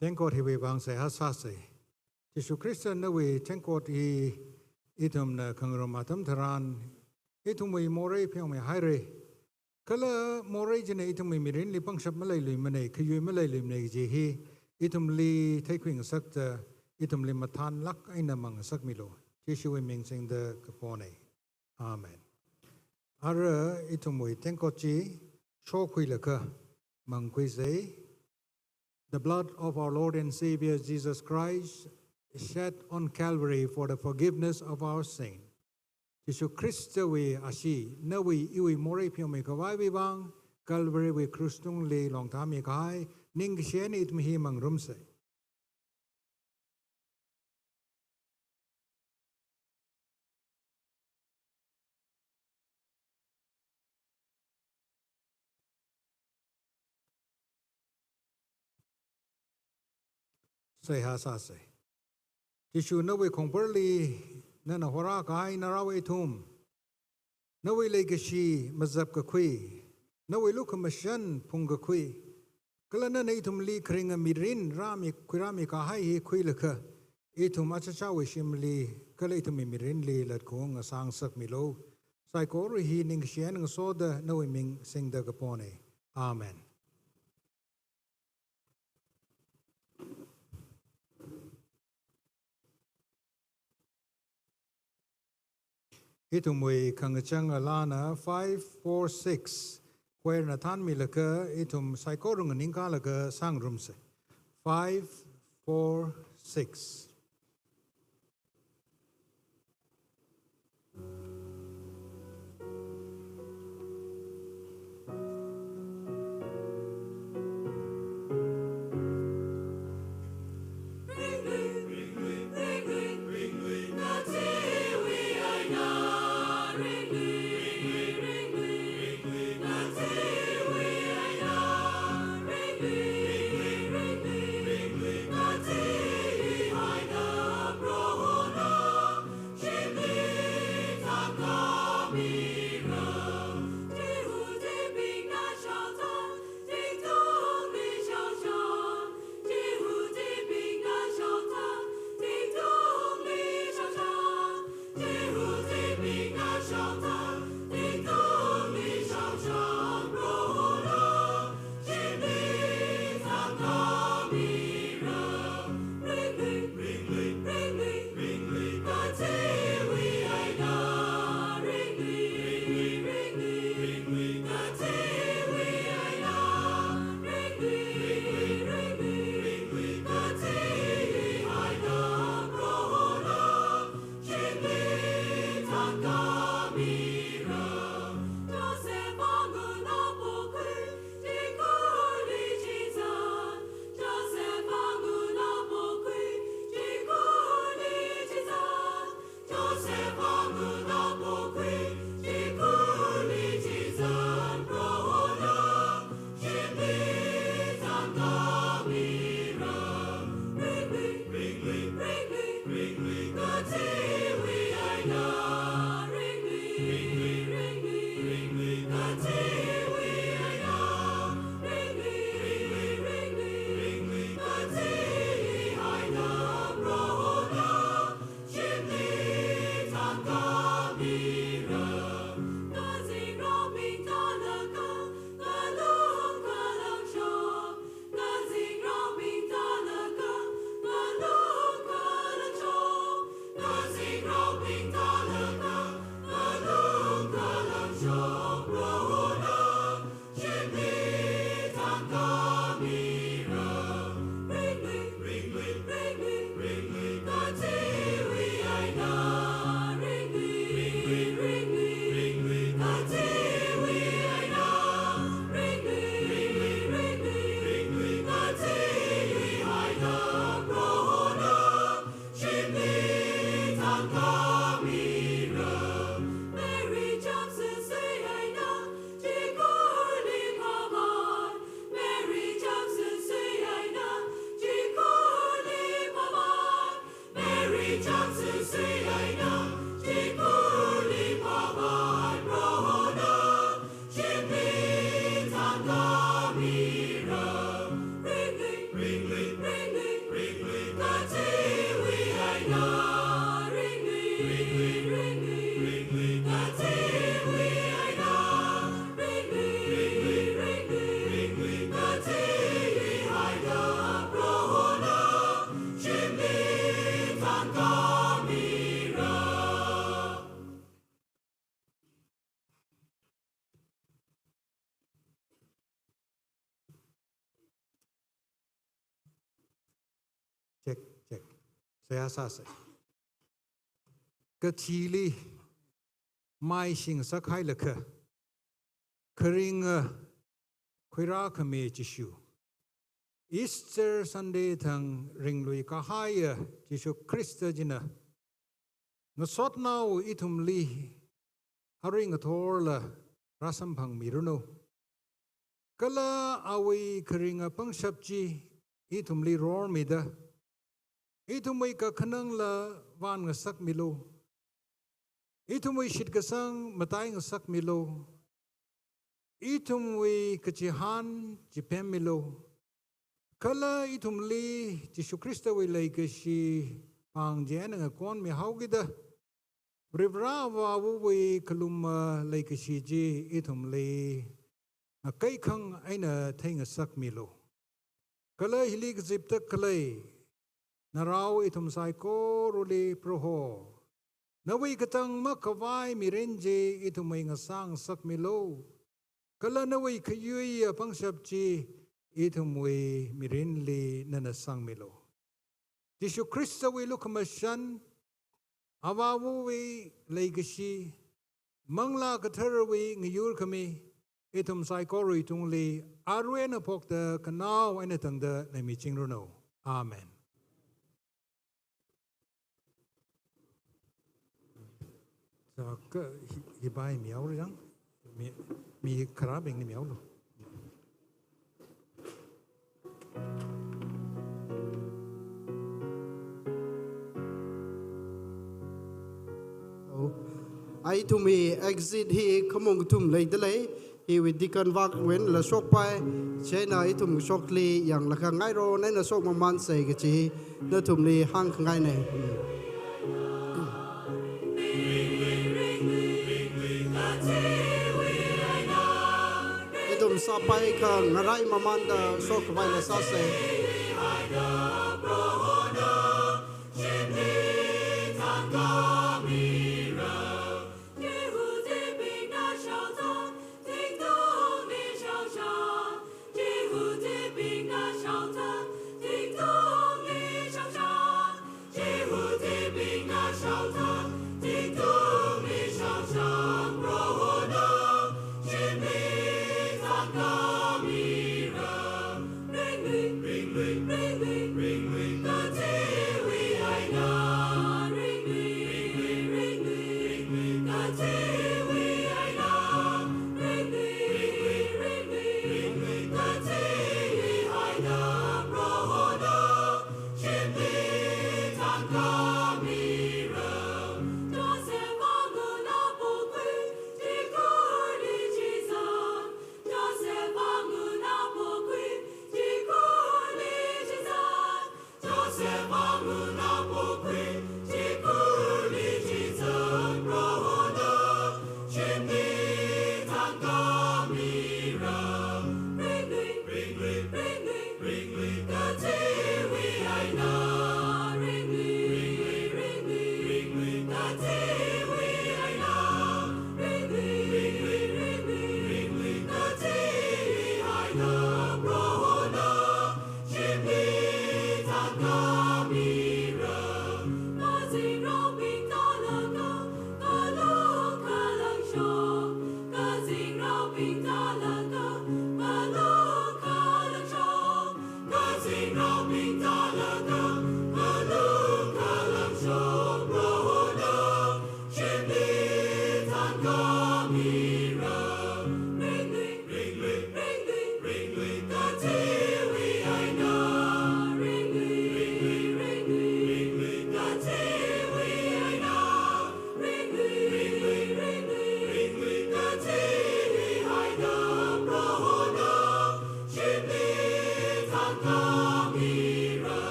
Tengkot hiwui vang seihā sāsa. Jishu Khrista nawui tengkot hi ithumna khangarum atam tharan, ithumwui morei pheomihai haira. Kala morei china ithumwui mirinli pangshap maleiluimana, khayui maleiluimana kaji hi ithumli theikhui ngasakta, ithumli mathānlāk eina mang ngasakmilu. Jishuwui ming singda kapona. Amen. Ara ithumwui tengkot chi shokhuilaga mangkhuisa. The blood of our Lord and Savior Jesus Christ, shed on Calvary for the forgiveness of our sin. Jishu Khristawui ashee, nawui iwui morei pheomi khavaiwui vang, Calvarywui krus tungli longtāmi kahai, ningshi eina ithum hi mangarumsa. Seihā sāsa. Jishu nawui khongparli nana horā kahai narao ithum, nawui leikashi mazap kakhui, nawui lukhamashan phung kakhui, kala nana ithumli kharinga mirin rāmi, khuirāmi kahai hi khuilaga, ithum achichāwui shimli, kala ithumwui mirinli latkhaung ngasā ngasakmilu. Saikora hi ningshi eina ngasoda nawui ming singda kapona. Amen. Ithumwui khangachang alāna five four six. Choirna thānmilaga ithum saikora nganingkalaga sāngarumsa. Five four six. Check, check. Seihā sāsa. Kathili maishing sākahai lakha, kharinga khuirākhami Jishu, Easter Sunday thang ringlui kahaiya Jishu Khrista china ngasotnao ithumli arui ngathorla rāsamphangmiranu. Kala awui kharinga pangshap chi ithumli rormida, ithumwui kakhanangla vānngasakmilu. Ithumwui shitkasang mataingasakmilu. Ithumwui kachihān chipemmilu. Kala ithumli Jishu Khristawui leikashi pāng chi eina ngakonmihaokida, Varivara Avāvawui khalumma leikashi chi ithumli ngakaikhang eina theingasakmilu. Kala hili kazipda khalei narao ithum saikorali Proho, nawui katang makhavai mirin chi ithumwui ngasāngasakmilu. Kala nawui khayuiya pangshap chi ithumwui mirinli nana sangmilu. Jishu Khristawui lukhamashan, Avāvawui leikashi, Manglā Katharawui ngayurkhami, ithum saikorawui tungli arui eina phokda khanao eina tangda leimichingranu. Amen. Sā ka hi, hi bai miao rang, mi, mi kharābingli miaolu. Oh. Ithumwui exit hi khamong kathum leidalei. Hiwui deacon vak wui eina shokpai. Chieina ithum shokli yanglaga ngairon eina shokmamānsa kachi nathumli hāngkhangaina. Ithum sāpai khangarai mamānda shokkhavai eina sāsa.